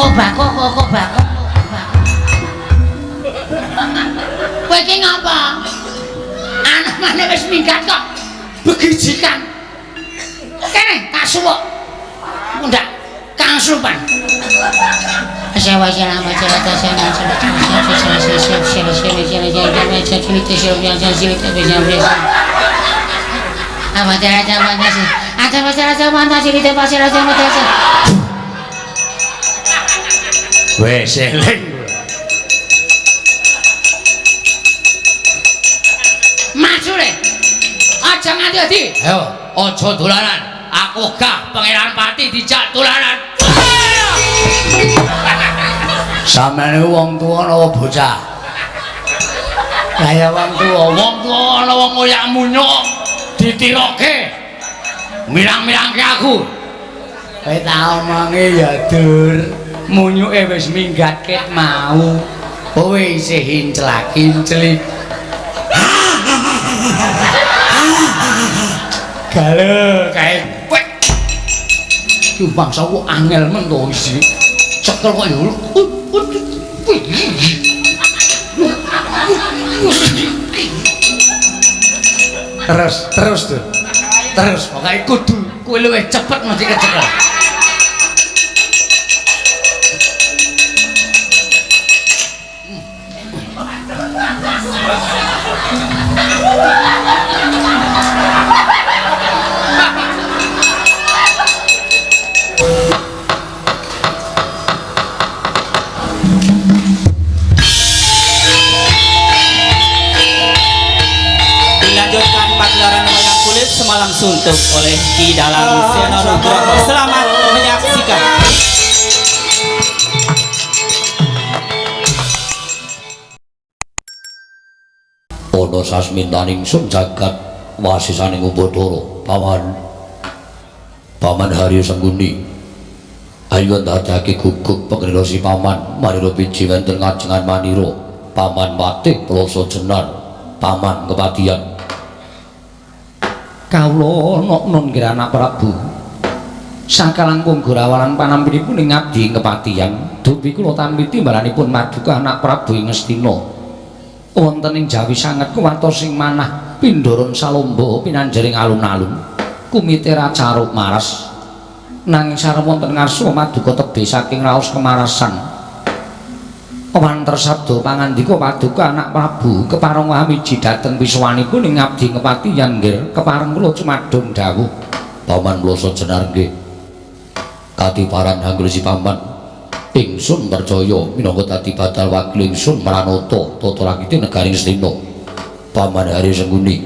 Kok bako kok bako. Kowe iki ngapa? Anak mana wis minggat kok begijikan. Kene tak suwuk. Ndak kangsupan. Wes eling. Maju le. Aja nganti adi. Ayo, aja dolanan. Aku gah Pangeran Pati dijak dolanan. Sampeyan niku wong tuwa napa bocah? Lah ya wong tuwa ana wong ngoyak munyuk ditiroke. Mirang-mirangke aku. Kowe tak omongi ya, Dur. Munyuke wis minggat ket mau. Kowe isih inclak-inclik. Gale kae kowe. Ki bangsa ku angel men to isi. Cekel kok ya. Terus, terus tuh. Terus pokoke kudu kowe luwih cepet mesti kecekel. Dilanjutkan pagelaran wayang kulit semalam suntuk oleh Ki Dalang Seno Nugroho. Selamat menyaksikan. Ana sasmintaning sun jagat wasisaning Umbadara. Paman Paman Haryo Sengguni. Ayo ndadekake guguk pengrila si paman manira biji wonten ngajengan manira. Paman Patih Ploso Jenar, paman kepatihan. Kawula nok-non nggih anak Prabu. Sakalangkung gorawalan panampinipun ing abdi kepatihan, dupi kula tampi timbalanipun maduka anak Prabu ing Ngastina. Wonten ing Jawi sanget kuwatos sing manah pindharan salomba pinanjering alun-alun kumite racaruk maras. Nanging sareng wonten ngarsa maduka tebih saking raos kemarasan. Wanter sabda pangandika paduka anak Prabu kepareng wamiji dhateng pisuwanipun ing abdi kepatihan nggih kepareng kula cumadung dawuh. Paman Ploso Jenar nggih. Katiparan anggone paman ingsun percaya minangka dadi badal wakil ingsun Mranata tata rakite negari Ngastina. Paman Haryo Sengguni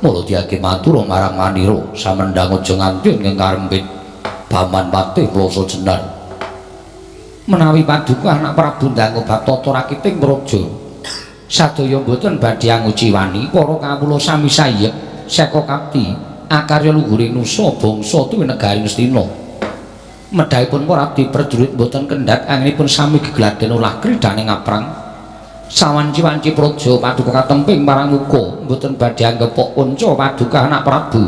mula diake matur marang manira samendhang aja nganti ing karempit. Paman Patih Ploso Jenar. Menawi paduka anak Prabu ndang bab tata rakiting praja sadaya mboten badhe anguciwani para kawula sami sayek seka kapti akarya luhuring nusa bangsa tuwi negari Ngastina. Medhahipun para abdi prajurit mboten kendhat anggenipun sami gegladen olah kridane ngaprang. Sawanci-wanci praja paduka katemping marang muka mboten badhe anggepok kanca paduka anak Prabu.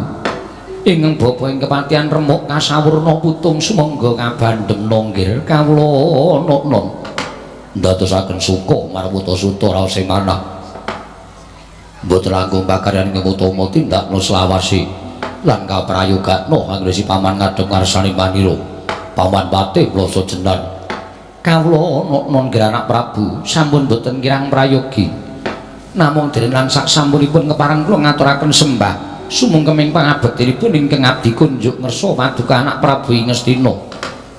Ingkang bapa ing kepatihan remuk kasawurna putung sumangga kabandhem nggih kawula nok-non. Ndadosaken suka marwuta suta raose manah. Mboten langkung pakaryan ingkang utama tindakna selawase lan kaprayogakna anggone si paman ngadhep ngarsane manira. Paman Patih Ploso Jenar. Kawula nok-non nggih anak Prabu sampun boten kirang prayogi. Namung dene lan sak sampunipun kepareng kula ngaturaken sembah sumungkeming pangabektinipun ingkang abdi kunjuk ngersa paduka anak Prabu ing Ngastina.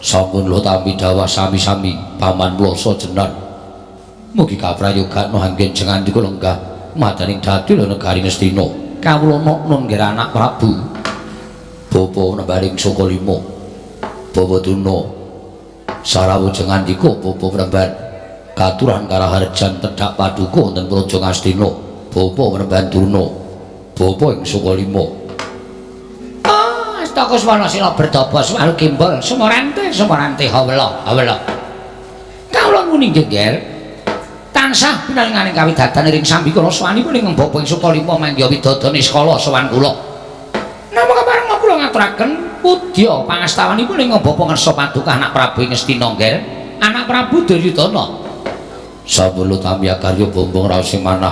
Sampun lho tampi dawah sami-sami Paman Ploso Jenar. Mugi kaprayogakna anggen jengandika lenggah madaning dadi negari Ngastina. Kawula nok-non nggih anak Prabu. Bapa nembaring saka lima. Bapa Durna sarawuh jengandika bapa Premban katuran karaharjan tedhak paduka wonten Praja Ngastina. Bapa Premban Durna bapa ing saka lima. Ah, astaka swana sila berdaba swalu kimbol sumorante sumorante hawela hawela. Kawula muni nggih tansah pinaringaning kawidatan ring sambikala swanipun ing bapa ing saka lima mangya widada niskala sowan kula. Namung kepareng kula ngaturaken pudya pangastawanipun ing bapa ngersa paduka anak Prabu ing Ngastina nggih. Anak Prabu Duryudana. Sampun tamiya karya bombong raos sing manah.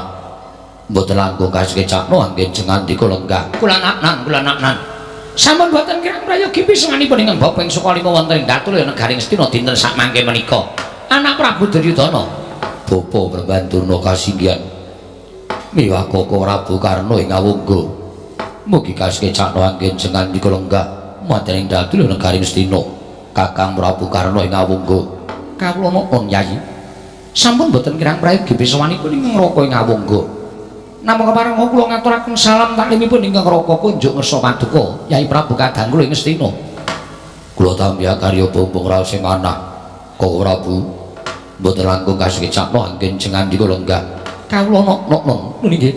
Mboten langkung kasekecakno anggen jengandika lenggah. Kula naknan, kula naknan. Sampun boten kirang prayogi pisanganipun ingkang bapa ing Sukalima wonten ing Datulya negaring Ngastina dinten sakmangke menika. Anak Prabu Duryudana. Bapa Brembandurna kasinggihan. Miwah Koko Prabu Karna ing Awungga. Mugi kasekecakno anggen jengandika lenggah wonten ing Datulya negaring Ngastina. Kakang Prabu Karna ing Awungga. Kawula nuwun Yayi. Sampun boten kirang prayogi pisanganipun ingkang Raka ing Awungga. Namung kepareng kula ngaturaken salam taklimipun ingkang Raka kunjuk ngersa paduka Yai Prabu kadang kula ing Ngastina. Kula tambiya karya bombong raos sing manah. Koko Prabu mboten langkung kasekecakno anggen jengandika lenggah. Kawula nok-nok nggih.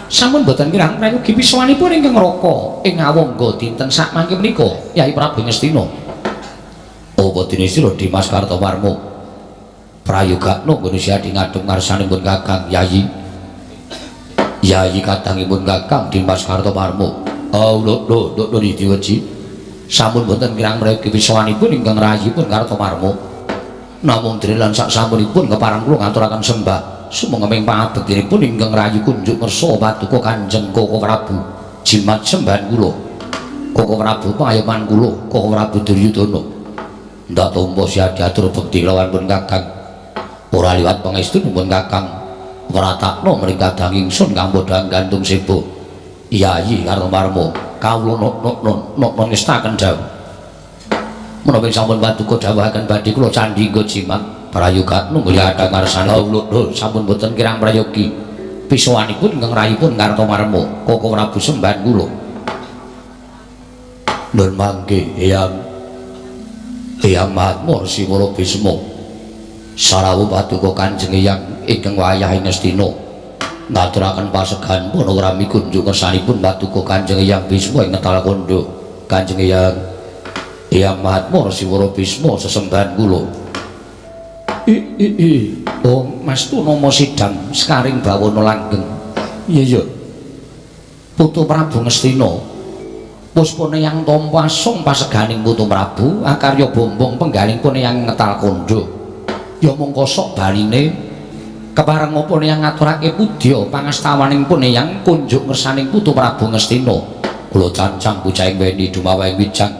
Sampun boten kirang prayogi pisanganipun ingkang Raka ing Awangga dinten sakmangke menika Yai Prabu Ngastina. Apa dene sira Dimas Kartomarmo? Prayogakno nggone siadi ngadhep ngarsanipun Kakang Yayi. Yayi kadangipun Kakang Dimas Kartomarmo. Oh lho lho lho diweji. Sampun boten kirang prayogi pisanganipun ingkang rayipun Kartomarmo. Namung dene lan sak sampunipun kepareng kula ngaturaken sembah sumangga pangabektinipun ingkang rayi kunjuk ngersa paduka Kanjeng Koko Prabu. Jimat sembahan kula. Koko Prabu pangayoman kula, Koko Prabu Duryudana. Ndak tampa siadi atur bekti lawan pun Kakang. Ora liwat pangestunipun Kakang. Wratakno mring kadang ingsun kang padha gantung sebo. Yayi Kartomarmo, kawula nok-nok ngestaken dawuh. Menapa sampun paduka dawuhaken badhe kula candhi nggo jimat prayogakno nggih ngarsane lho sampun boten kirang prayogi. Pisowanipun ingkang rayipun Kartomarmo, Koko Prabu sembahan kula. Nun mangke Eyang Eyang Mahatma Rsi Wara Bisma. Sarawuh paduka Kanjeng Eyang ingkang wayah ing Ngastina. Ngaturaken pasegan pun rami kunjuk ngersanipun paduka Kanjeng Eyang Bisma ing Ngetal Kandha. Kanjeng Eyang Eyang Mahatma Rsi Wara Bisma sesembahan kula. I oh Mas Tunama sidang sekaring bawana langgeng. Iya iya. Putu Prabu Ngastina. Puspane yang tampa asung paseganing Putu Prabu akarya bombong penggaling pun yang Ngetal Kandha. Ya mung kosok baline kepareng apa yang ngaturake pudya pangastawaning pun yang kunjuk ngersaning Putu Prabu Ngastina. Kula cancang bocahing weni dumawahing wijang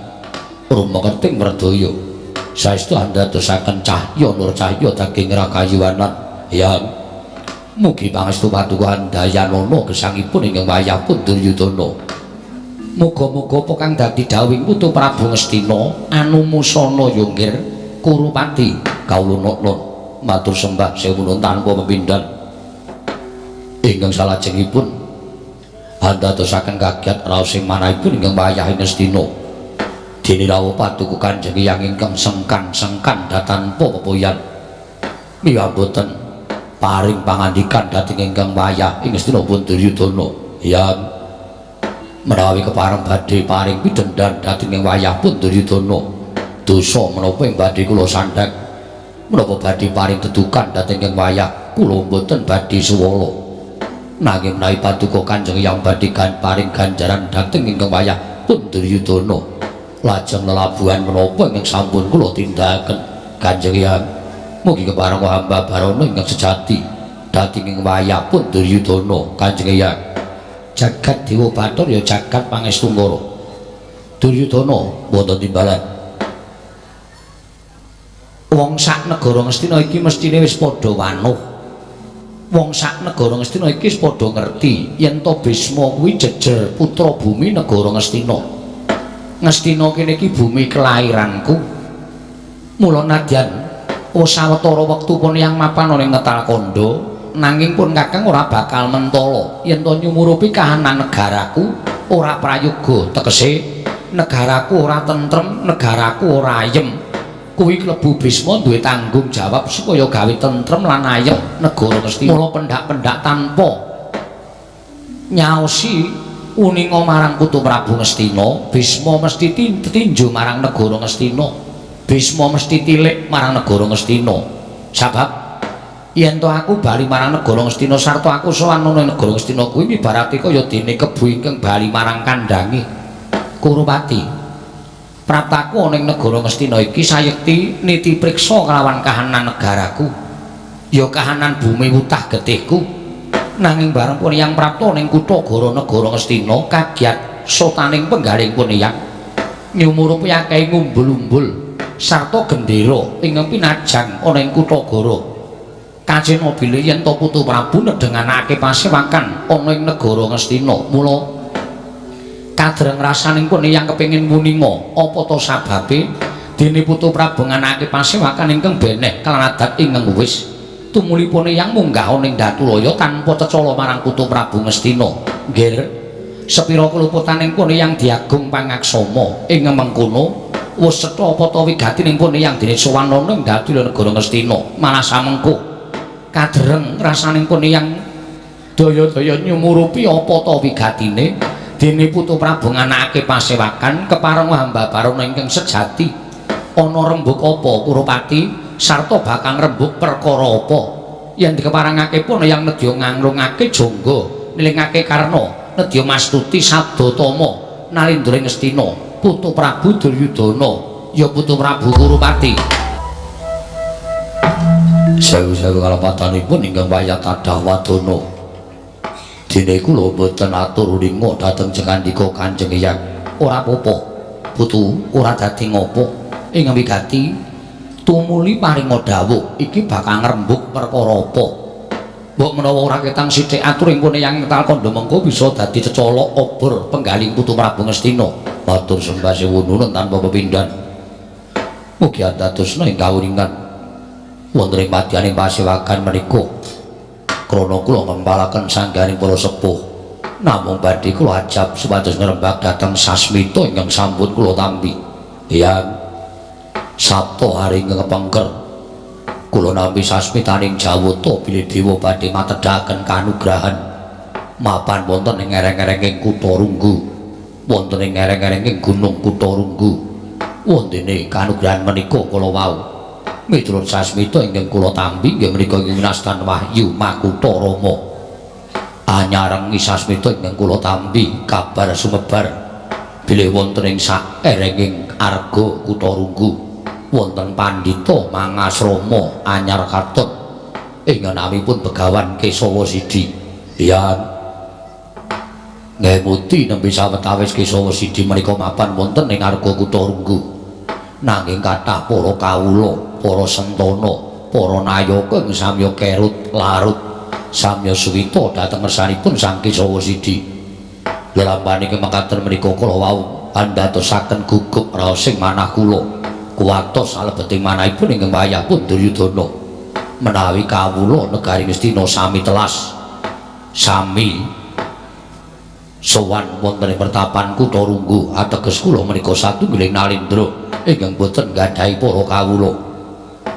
ruma kerting merdaya. Saestu andadosaken cahya nur cahya daging rakayuwanan. Yang mugi pangestu paduka andayanana gesangipun ingkang wayah pun Duryudana. Muga-muga apa kang dadi dawuhing Putu Prabu Ngastina anumusana ya nggir Kurupati. Kawula nok-nok matur sembah sewu nuwun tanpa pepindhan. Ingkang salajengipun andadosaken kagiat raos sing manahipun ingkang wayah ing Ngastina. Dene rawuh paduka Kanjeng Eyang ingkang sengkan-sengkan datanpa pepoyan. Miwah boten paring pangandikan dhateng ingkang wayah ing Ngastina pun Duryudana. Yang menawi kepareng badhe paring pidhendan dhateng ing wayah pun Duryudana. Dosa menapa ing badhe kula sandhek? Menapa badhe paring tedukan dhateng ing wayah kula mboten badhe suwala. Nanging menawi paduka Kanjeng Eyang badhe paring ganjaran dhateng ingkang wayah pun Duryudana. Lajeng lelabuhan menapa ingkang sampun kula tindakaken Kanjeng Eyang. Mugi kepareng hamba barana ingkang sejati dhateng ing wayah pun Duryudana. Kanjeng Eyang jagat Dewa Bathara ya jagat Pangestungkara. Duryudana wonten timbalan. Wong sak negara Ngastina iki mestine wis padha wanuh. Wong sak negara Ngastina iki wis padha ngerti yen to Bisma kuwi jejer putra bumi negara Ngastina. Ngastina kene iki bumi kelahiranku. Mula nadyan sawetara wektu pun yang mapan ning Ngetal Kandha, nanging pun Kakang ora bakal mentala yen to nyumurupi kahanan negaraku ora prayoga, tegese negaraku ora tentrem, negaraku ora ayem. Kuwi klebu Bisma duwe tanggung jawab supaya gawe tentrem lan ayem negara Ngastina. Mula pendak-pendak tanpa nyaosi uninga marang Putu Prabu Ngastina, Bisma mesti tinju marang negara Ngastina. Bisma mesti tilik marang negara Ngastina. Sabab yen to aku bali marang negara Ngastina sarta aku sowan ana negara Ngastina kuwi ibarate kaya dene kebo ingkang bali marang kandhange. Kurupati. Praptaku ana ing negara Ngastina iki sayekti niti priksa kalawan kahanan negaraku. Ya kahanan bumi wutah getihku. Nanging bareng pun yang prapta ning kutha Goro negara Ngastina kagiat sotaning penggaling pun yang nyumurupi akeh ngumbul-umbul sarta gendera ingkang pinajang ana ing kutha Goro. Kacena bilih yen to Putu Prabu nedhenganake pasewakan ana ing negara Ngastina. Mula kadreng rasaning pun yang kepengin muninga apa to sababe dene Putu Prabu nganake pasewakan ingkang beneh kalawan adat ingkang wis tumulipun yang munggah ana ing Datulaya tanpa cecala marang Putu Prabu Ngastina. Nggih, sepira keluputaning pun yang diagung pangaksama ing mengkono wis cetha apa to wigatining pun yang dene sowan ana ing Datulaya negara Ngastina. Malah samengko kadreng rasaning pun yang daya-daya nyumurupi apa to wigatine dene Putu Prabu nganakake pasewakan kepareng hamba barana ingkang sejati. Ana rembug apa Kurupati sarta bakal rembug perkara apa yen dikeparengake pun yang nedya nganglungake jangga nilingake karna nedya mastuti sabdatama nalindra Ngastina Putu Prabu Duryudana ya Putu Prabu Kurupati. Sewu-sewu kalepatanipun ingkang wayah tadah wadana. Dene kula mboten atur linga dhateng jengandika Kanjeng Hyang. Ora apa-apa Putu, ora dadi ngopo. Ing wigati tumuli paringa dawuh iki bakal ngrembug perkara apa. Mbok menawa ora ketang sithik atur ing pune yang ngetal kandha mengko bisa dadi cecala obor penggaling Putu Prabu Ngastina. Matur sembah suwun nuwun tanpa pepindhan. Mugi andadosna ing kawuningan wonten ing madyaning pasewakan menika. Krana kula ngempalaken sangganing para sepuh, namung badhe kula ajab supados ngrembak dhateng sasmita ingkang sampun kula tampi. Hyang Sabta hari ingkang kepengker kula nampi sasmitaning Jawata bilih dewa badhe matedhaken kanugrahan mapan wonten ing ereng-erenging kutha Runggu, wonten ing ereng-erenging gunung kutha Runggu. Wontene kanugrahan menika kala wau miturut sasmita ingkang kula tampi inggih menika winastan wahyu makutha Rama. Anyarengi sasmita ingkang kula tampi kabar sumebar bilih wonten ing saerenging arga kutha Runggu wonten pandhita mangasrama anyar katon ing namipun Begawan Kesawa Sidi. Yen ngemuti nembe sawetawis Kesawa Sidi menika mapan wonten ing arga kutha Runggu, nanging kathah para kawula, para sentana, para nayaka ing samya kerut larut samya suwita dhateng ngersanipun Sang Kesawa Sidi. Lelampahan mekaten menika kala wau andadosaken gugup raosing manah kula kuwatos salebeting manahipun ingkang wayah pun Duryudana menawi kawula negari Ngastina sami telas sami sowan wonten ing pertapan kutha Runggu ateges kula menika satunggiling nalindra ingkang boten nggadahi para kawula.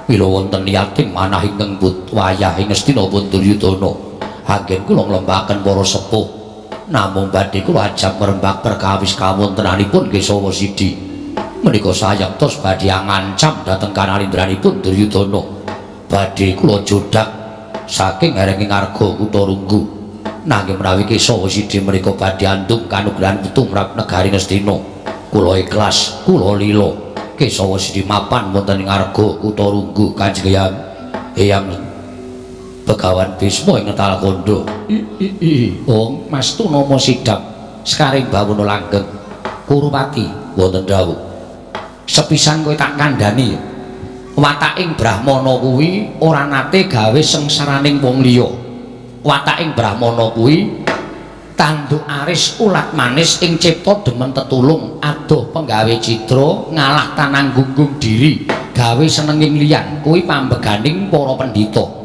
Mila wonten niyating manah ingkang wayah ing Ngastina pun Duryudana anggen kula nglembaken para sepuh namung badhe kula ajab ngrembak perkawis kawontenanipun Kesawa Sidi menika sayektos badhe ngancam dhateng kanalindranipun Duryudana. Badhe kula jodhak saking erenging arga kutha Runggu, nanging menawi Kesawa Sidi menika badhe andum kanugrahan tumrap negari Ngastina kula ikhlas kula lila Kesawa Sidi mapan wonten ing arga kutha Runggu. Kanjeng Hyang Hyang Begawan Bisma ing ngetal kandha. Ong mastu nama sidap sekaring bawana langgeng Kurupati wonten dawuh. Sepisan kowe tak kandhani, wataking brahmana kuwi ora nate gawe sengsaraning wong liya. Wataking brahmana kuwi tanduk aris ulat manis ing cipta demen tetulung adoh penggawe cidra ngalah tanang gunggung diri gawe senenging liyan kuwi pambeganing para pendhita.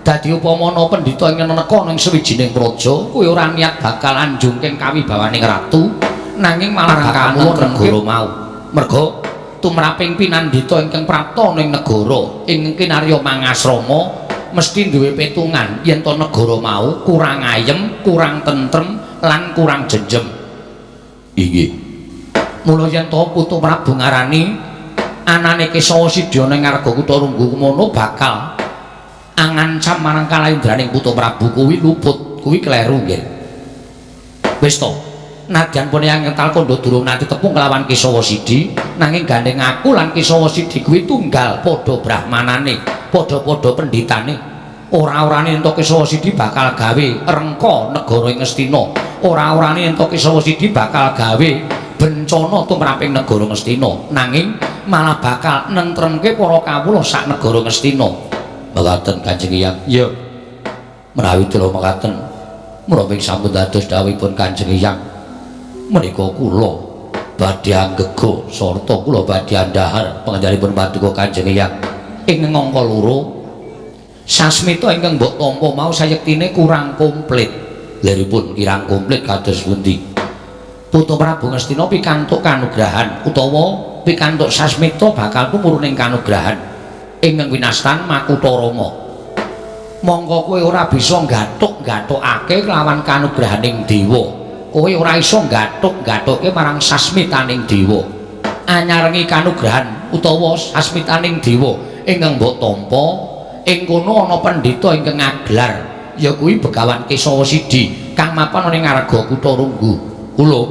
Dadi upama ana pendhita ing neneka ning sawijining praja kuwi ora niat bakal anjungking kawibawaning ratu, nanging malah bakal negara mau. Merga tumraping pinandhita ingkang prapta ning negara ing kinarya mangasrama mesti duwe petungan yen to negara mau kurang ayem, kurang tentrem lan kurang jenjem. Inggih. Mula yen to Putu Prabu ngarani anane Kesawa Sidi ning ngarga kutha Runggu kumono bakal angancam marang kalayendraning Putu Prabu kuwi luput, kuwi kleru nggih. Wis to. Nadyan pun yang kental kondo durung nate tepung kelawan Kesawa Sidi, nanging gandeng aku lan Kesawa Sidi kuwi tunggal padha brahmanane, padha-padha pendhitane. Ora-orane entuk Kesawa Sidi bakal gawe rengka negara ing Ngastina. Ora-orane entuk Kesawa Sidi bakal gawe bencana tumraping negara Ngastina, nanging malah bakal nentremke para kawula sak negara Ngastina. Mekaten Kanjeng Hyang. Iya. Menawi kula mekaten, menawi sampun dados dawuhipun Kanjeng Hyang, menika kula badhe anggega sarta kula badhe andhahar pangendhalipun paduka Kanjeng Hyang. Ing angka loro, sasmita ingkang mbok tampa mau sayektine kurang komplit. Lha kirang komplit kados pundi? Putu Prabu Ngastina pikantuk kanugrahan utawa pikantuk sasmita bakal tumurun ing kanugrahan ingkang winastan Makutha Rama. Mongko kowe ora bisa gathuk-gathukake kelawan kanugrahaning dewa. Kowe ora iso gathuk-gathuke marang sasmitaning dewa. Anyarengi kanugrahan utawa sasmitaning dewa ingkang mbok tampa, ing kono ana pendhita ingkang ngaglar, ya kuwi Begawan Kesawa Sidi kang mapan ana ing ngarga kutha Runggu. Kula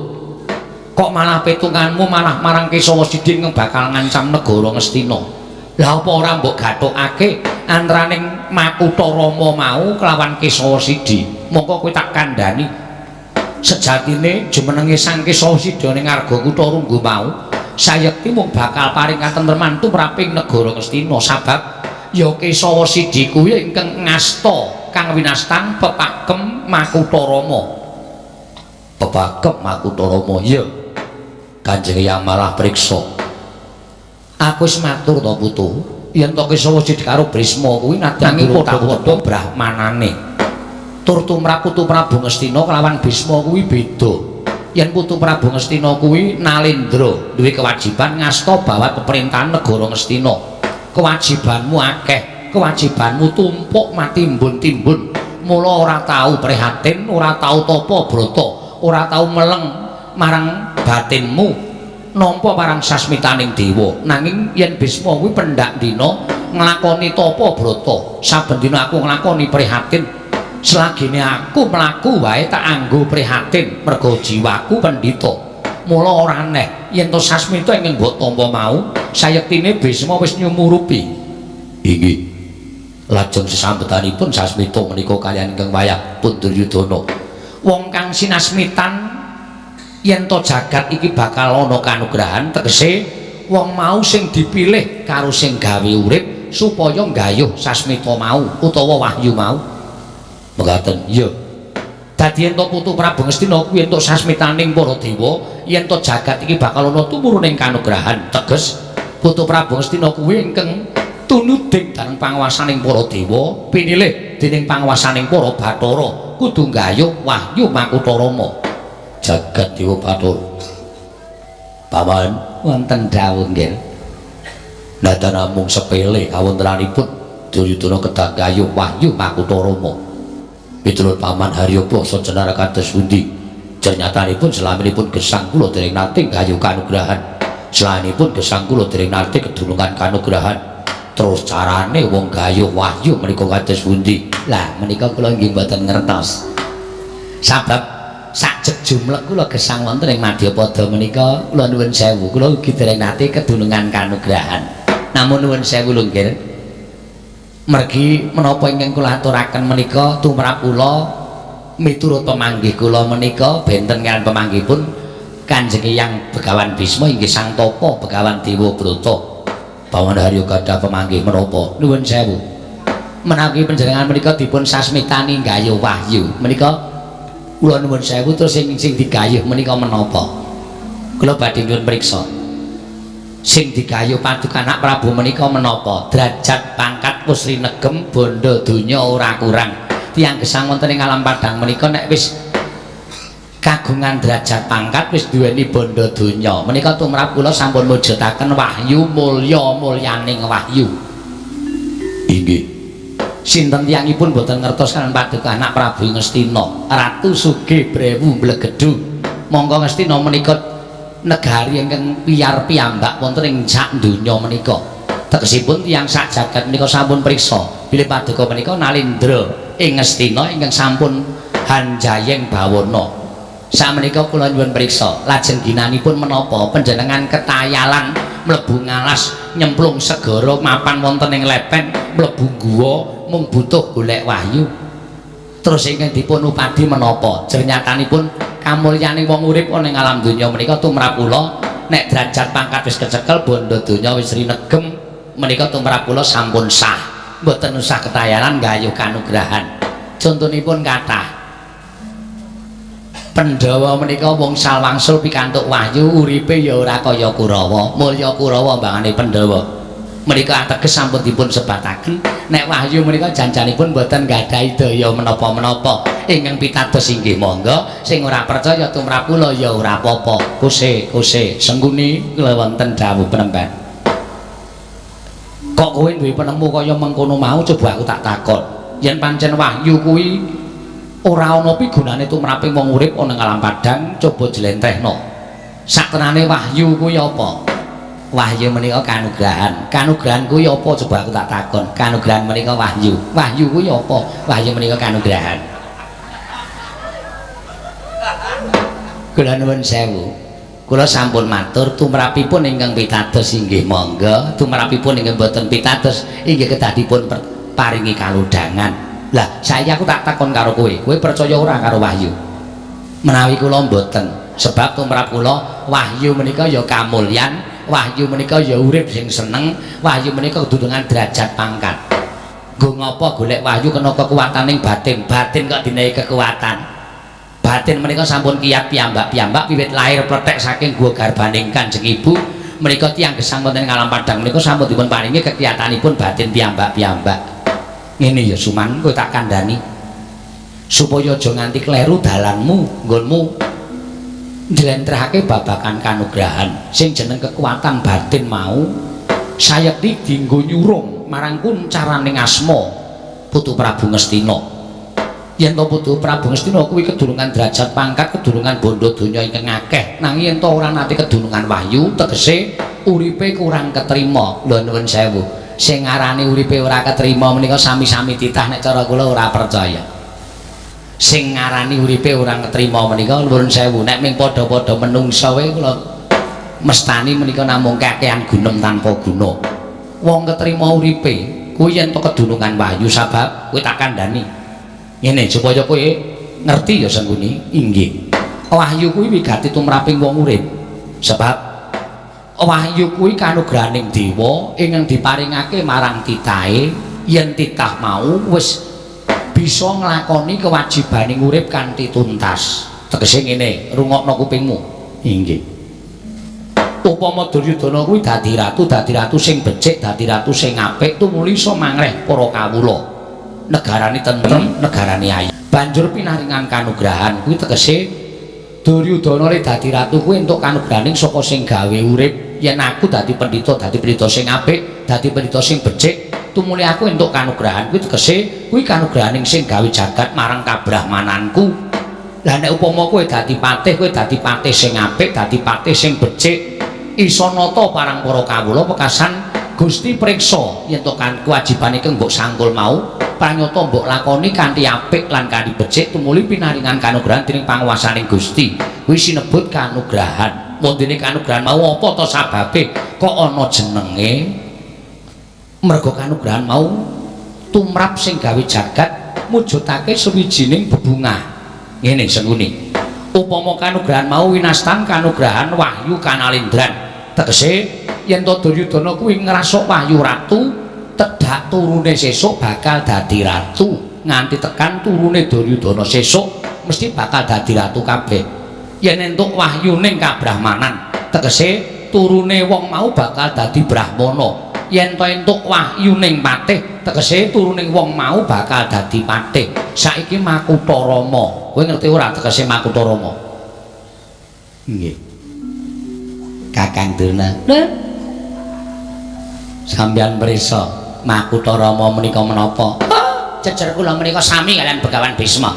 kok malah petunganmu malah marang Kesawa Sidi ingkang bakal ngancam negara Ngastina. Lah apa ora mbok gathukake antaraning Makutha Rama mau kelawan Kesawa Sidi? Mongko kowe tak kandhani. Sejatine jumenenge Sang Kesawa Sidi ning ngarga kutha Runggu mau sayekti mung bakal paring katentreman tumraping negara Ngastina, sabab ya Kesawa Sidi kuwi ingkang ngasta kang winastan pepakem Makutha Rama. Pepakem Makutha Rama, iya. Kanjeng Hyang malah priksa. Aku wis matur to putu, yen to Kesawa Sidi karo Brisma kuwi nadyan padha-padha brahmanane. Tur tumrap Putu Prabu Ngastina kelawan Bisma kuwi beda. Yen Putu Prabu Ngastina kuwi nalendra, duwe kewajiban ngasta bawat pemerintahan negara Ngastina. Kewajibanmu akeh, kewajibanmu tumpuk matimbun-timbun. Mula ora tau prihatin, ora tau tapa brata, ora tau meleng marang batinmu, nampa marang sasmitaning dewa. Nanging yen Bisma kuwi pendak dina nglakoni tapa brata, saben dina aku nglakoni prihatin. Selagine aku mlaku wae tak anggo prihatin mergo jiwaku pendhita. Mula ora aneh yen to sasmita ingkang mbok tampa mau sayektine Bisma wis nyumurupi. Inggih. Lajeng sesambetanipun sasmita menika kaliyan ingkang wayah pun Duryudana. Wong kang sinasmitan yen to jagat iki bakal ana kanugrahan, tegese wong mau sing dipilih karo sing gawe urip supaya nggayuh sasmita mau utawa wahyu mau. Mekaten, iya. Dadi yen to Putu Prabu Ngastina kuwi entuk sasmitaning para dewa, yen to jagat iki bakal ana tumuruning kanugrahan, teges Putu Prabu Ngastina kuwi ingkang tunuding dhateng panguwasaning para dewa, pinilih dening panguwasaning para bathara, kudu nggayuh wahyu Makutha Rama. Jagat Dewa Bathara. Paman, wonten dawuh nggih. Nadyan namung sepele kawontenanipun Duryudana kedah nggayuh wahyu Makutha Rama. Miturut Paman Haryo basa jenar kados pundi? Jernyatanipun selaminipun gesang kula dereng nate nggayuh kanugrahan. Selainipun gesang kula dereng nate kedunungan kanugrahan. Terus carane wong gayuh wahyu menika kados pundi? Lah menika kula nggih mboten ngertos. Sabab sajeg jumlek kula gesang wonten ing Madyapada menika kula nuwun sewu, kula ugi dereng nate kedunungan kanugrahan. Namun nuwun sewu lho nggih. Mergi menapa ingkang kula aturaken menika tumrap kula miturut pemanggih kula menika benten kaliyan pemanggihipun Kanjeng Hyang Begawan Bisma inggih Sang Tapa Begawan Dewa Brata. Paman Haryo gadah pemanggih menapa? Nuwun sewu. Menawi panjenengan menika dipun sasmitani nggayuh wahyu menika kula nuwun sewu, terus sing digayuh menika menapa? Kula badhe nyuwun priksa. Sing digayuh paduka anak Prabu menika menapa? Derajat pangkat pusri negem bondo donya ora kurang. Tiyang gesang wonten ing alam padhang menika nek wis kagungan derajat pangkat wis duweni bondo donya. Menika tumrap kula sampun mujudaken wahyu mulya mulyaning wahyu. Inggih. Sinten tiyangipun boten ngertos kan paduka anak Prabu Ngastina, Ratu Sugih Brewu Mblegedhu. Monggo Ngastina menika negari ingkang piyar piyambak wonten ing sak donya menika. Tegesipun tiyang sak jagat menika sampun priksa bilih paduka menika nalendra ing Ngastina ingkang sampun hanjayeng bawana. Sakmenika kula nyuwun priksa, lajeng ginanipun menapa panjenengan ketayalan mlebu ngalas, nyemplung segara, mapan wonten ing lepen, mlebu guwa mung butuh golek wahyu. Terus ingkang dipun upadi menapa? Jernyatanipun kamulyane wong urip ana ing alam donya menika tumrap kula nek derajat pangkat wis kecekel, bondo donya wis rinegem, menika tumrap kula sampun sah. Mboten usah ketayalan gayuh kanugrahan. Contonipun kathah. Pandhawa menika wong salwangsul pikantuk wahyu, uripe ya ora kaya Kurawa. Mulya Kurawa mbangane Pandhawa. Menika ateges sampun dipun sebataken nek wahyu menika janjanipun boten nggadahi daya menapa-menapa. Ingkang pitados inggih monggo, sing ora percaya tumrap kula ya ora apa-apa. Kuse kuse Sengkuni kula wonten dawuh penemban. Kok kowe duwe penemu kaya mengkono mau, coba aku tak takon. Yen pancen wahyu kuwi ora ana pigunane tumraping wong urip ana ing alam padhang, coba jlentrehno. Saktenane wahyu kuwi apa? Wahyu menika kanugrahan. Kanugrahan kuwi apa, coba aku tak takon. Kanugrahan menika wahyu. Wahyu kuwi apa? Wahyu menika kanugrahan. Kula nuwun sewu. Kula sampun matur tumrapipun ingkang pitados inggih monggo, tumrapipun ingkang boten pitados inggih kedah dipun paringi kalodhangan. Lah, saiki aku tak takon karo kowe, kowe percaya ora karo wahyu? Menawi kula mboten, sebab tumrap kula wahyu menika ya kamulyan, wahyu menika ya urip sing seneng, wahyu menika kedunungan derajat pangkat. Nggo ngapa golek wahyu kena kekuataning batin, batin kok dinehi kekuatan. Batin menika sampun kiyat piyambak-piyambak wiwit lahir plethek saking gua garbaning Kanjeng Ibu, menika tiyang gesang wonten ing alam padhang menika sampun dipun paringi kekiyatanipun batin piyambak-piyambak. Ngene ya Suman, kowe tak kandhani supaya aja nganti kleru dalanmu, nggonmu njlentrehake babagan kanugrahan sing jeneng kekuatan batin mau sayekti dienggo nyurung marang kuncaraning asma Putu Prabu Ngastina. Yen to Putu Prabu Ngastina kuwi kedunungan derajat pangkat, kedunungan bondo donya ingkang akeh, nanging yen to ora nate kedunungan wahyu, tegese uripe kurang ketrima. Lho nuwun sewu, sing ngarani uripe ora ketrima menika sami-sami titah nek cara kula ora percaya. Sing ngarani uripe ora ketrima menika nuwun sewu, nek ming padha-padha menungsa wae kula mestani menika namung kakehan gunem tanpa guna. Wong ketrima uripe kuwi yen to kedunungan wahyu, sabab kowe tak kandhani ngene supaya kowe ngerti ya Sengkuni. Inggih, wahyu kuwi wigati tumraping wong urip, sebab wahyu kuwi kanugrahaning dewa ingkang diparingake marang titahe yen titah mau wis bisa nglakoni kewajibaning urip kanthi tuntas. Tegese ngene, rungokno kupingmu. Inggih. Upama Duryudana kuwi dadi ratu sing becik, dadi ratu sing apik, tumuli iso mangreh para kawula. Negarane tentrem, negarane ayem. Banjur pinaringan kanugrahan kuwi tegese Duryudana le dadi ratu kuwi entuk kanugrahaning saka sing gawe urip. Yen aku dadi pendhita sing apik, dadi pendhita sing becik, tumuli aku entuk kanugrahan kuwi tegese kuwi kanugrahaning sing gawe jagat marang kabrahmananku. Lah nek upama kowe dadi patih, kowe dadi patih sing apik, dadi patih sing becik, iso nata parang para kawula pekasan Gusti priksa yen to kan kewajibane kang mbok sangkul mau pranyata mbok lakoni kanthi apik lan kanthi becik, tumuli pinaringan kanugrahan dening panguwasaning Gusti. Kuwi sinebut kanugrahan. Wondene kanugrahan mau apa to sababe kok ana jenenge? Merga kanugrahan mau tumrap sing gawe jagat mujudake sawijining bebungah. Ngene Sengkuni, upama kanugrahan mau winastan kanugrahan wahyu kanalindran, tegese yen to Duryudana kuwi ngrasuk wahyu ratu, tedhak turune sesuk bakal dadi ratu, nganti tekan turune Duryudana sesuk mesti bakal dadi ratu kabeh. Yen entuk wahyu ning kabrahmanan, tegese turune wong mau bakal dadi brahmana. Yen to entuk wahyu ning patih, tegese turune wong mau bakal dadi patih. Saiki Makutha Rama, kowe ngerti ora tegese Makutha Rama? Nggih. Kakang Durna. Lha sampeyan prisa Makutha Rama menika menapa? Jejer kula menika sami kaliyan Begawan Bisma.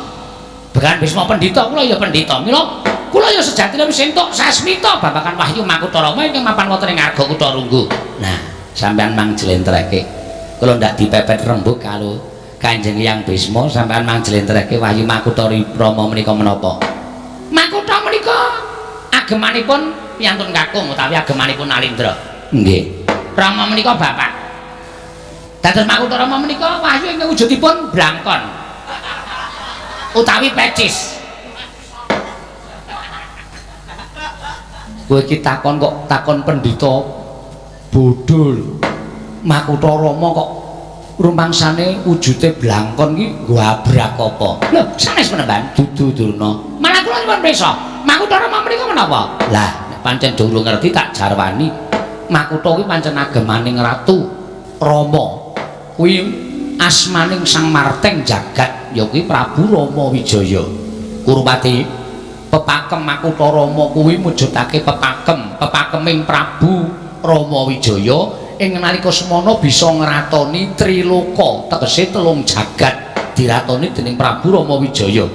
Begawan Bisma pendhita, kula ya pendhita. Mila kula ya sejatine wis entuk sasmita babagan wahyu Makutha Rama ingkang mapan wonten ing Arga Kutha Runggu. Nah, sampeyan mang jlentrehke. Kula ndak dipepet rembug karo Kanjeng Hyang Bisma, sampeyan mang jlentrehke wahyu Makutha Rama menika menapa? Makutha Agemanipun piyantun kakung utawi agemanipun Nalindra. Nggih. Rama menika bapak. Dados Makutha Rama menika wahyu ingkang wujudipun blangkon. Utawi pecis. Kowe iki takon kok takon pendhita bodho. Makutha Rama kok rumangsane wujude blangkon iki nggo abrak apa? Lho, sanes penemban? Dudu Durna. Malah kula nyuwun pirsa. Makutha Rama menika menapa? Lah, nek pancen durung ngerti tak jarwani. Makutha kuwi pancen agemaning Ratu Rama. Kuwi asmaning Sang Marteng Jagat, ya kuwi Prabu Rama Wijaya. Kurupati pepakem Makutha Rama kuwi mujudake pepakem, pepakeming Prabu Rama Wijaya ing nalika semana bisa ngratoni triloka, tegese telung jagat diratoni dening Prabu Rama Wijaya.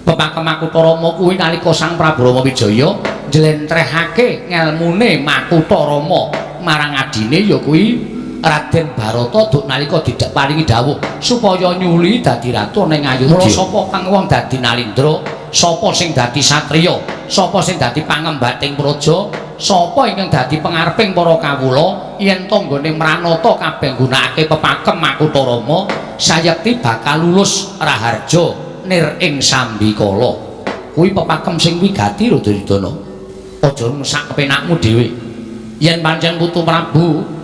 Pepakem Makutha Rama kuwi nalika Sang Prabu Rama Wijaya njlentrehake ngelmune Makutha Rama marang adine ya kuwi Raden Barata duk nalika diparingi dawuh supaya nyuli dadi ratu ning Ayodya. Mula sapa kang wong dadi Nalindra, sapa sing dadi satriya, sapa sing dadi pangembating praja, sapa ingkang dadi pengareping para kawula, yen tanggane mranata kabeh nggunakake pepakem Makutha Rama, sayekti bakal lulus raharja nir ing sambikala. Kuwi pepakem sing wigati lho Duryudana. Aja sak kepenakmu dhewe. Yen pancen putu Prabu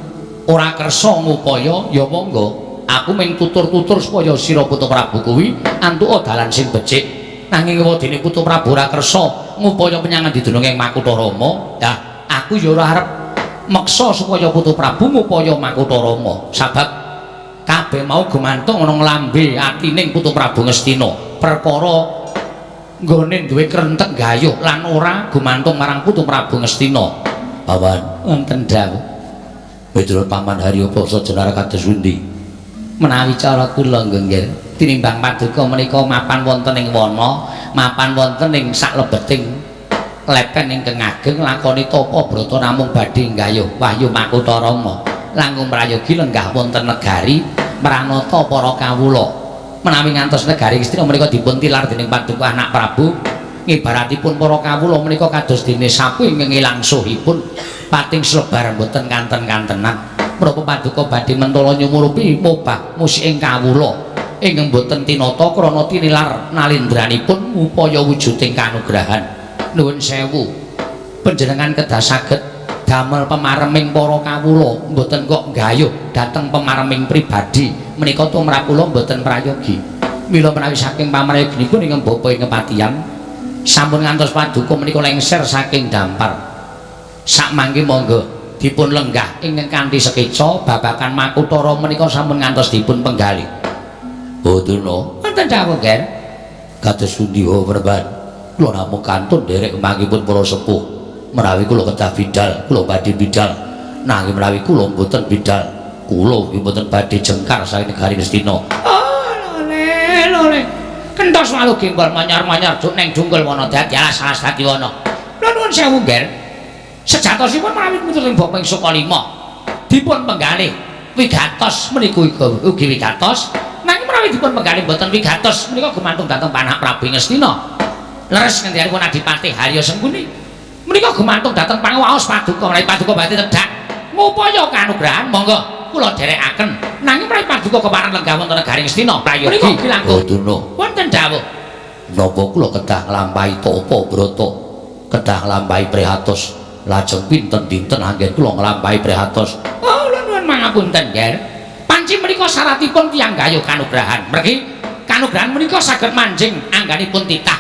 ora kersa ngupaya ya monggo, aku mung tutur-tutur supaya sira putu Prabu kuwi antuka dalan sing becik. Nanging wedine putu Prabu ora kersa ngupaya menyang ngendi dununge Makutha Rama, dah aku ya ora arep meksa supaya putu Prabu ngupaya Makutha Rama, sabab kabeh mau gumantung ana nglambe atining putu Prabu Ngastina. Perkara nggone duwe krentek gayuh lan ora gumantung marang putu Prabu Ngastina. Paman, wonten dawuh. Miturut Paman Haryo Prasa jenara kados pundi? Menawi cara kula nggih, tinimbang paduka menika mapan wonten ing wana, mapan wonten ing saklebeting lepen ingkang ageng lakoni tapa brata namung badhe nggayuh wahyu Makutha Rama langkung prayogi lenggah wonten negari mranata para kawula. Menawi ngantos negari Ngastina menika dipun tilar dening paduka anak Prabu, ngibaratipun para kawula menika kados dene sapu ingkang ilang suhipun pating slebar mboten kanten-kantenan. Menapa paduka badhe mentala nyumurupi mobah musiking kawula ingkang boten tinata krana tinilar nalindranipun upaya wujuding kanugrahan. Nuwun sewu, panjenengan kedah saged damel pemareming para kawula, mboten kok nggayuh dhateng pemareming pribadi menika tumrap kula mboten prayogi. Mila menawi saking pamrayoginipun ingkang bapa ing kepatihan sampun ngantos paduka menika lengser saking dampar. Sakmangke monggo dipun lenggah ingkang kanthi sekeca babagan Makutha Rama menika sampun ngantos dipun penggalih. Oh Durna, wonten dawuh Ger. Kados pundi ho Perban? Kula namung kantun nderek mangkipun para sepuh. Menawi kula kedah bidal, kula badhe bidal. Nanging menawi kula mboten bidal, kula ugi mboten badhe jengkar saking negari Ngastina. Oh lole lole. Kentos malu gembol manyar-manyar duk neng dungkul wana dadi alas-alas dadi wana. Kula nuwun sewu Ger. Sejatosipun menawi miturut ing bab ing Sukalima dipun penggalih wigatos menika ugi wigatos, nanging menawi dipun penggalih mboten wigatos menika gumantung dhateng Anak Prabu Ngastina. Leres ngendikanipun Adipati Harya Sengkuni menika gumantung dhateng panguwaos paduka. Menawi paduka badhe tedhak ngupaya kanugrahan monggo kula dherekaken, nanging menawi paduka kepareng lenggah wonten negari Ngastina menika ugi langkung. Durna, wonten dawuh. Napa kula kedah nglampahi tapa brata, kedah nglampahi prihatos? Lajeng pinten dinten anggen kula nglampahi prihatos? Oh, nuwun mangapunten, Ger. Panci menika syaratipun tiyang gayuh kanugrahan. Mergi kanugrahan menika saged manjing angganipun titah.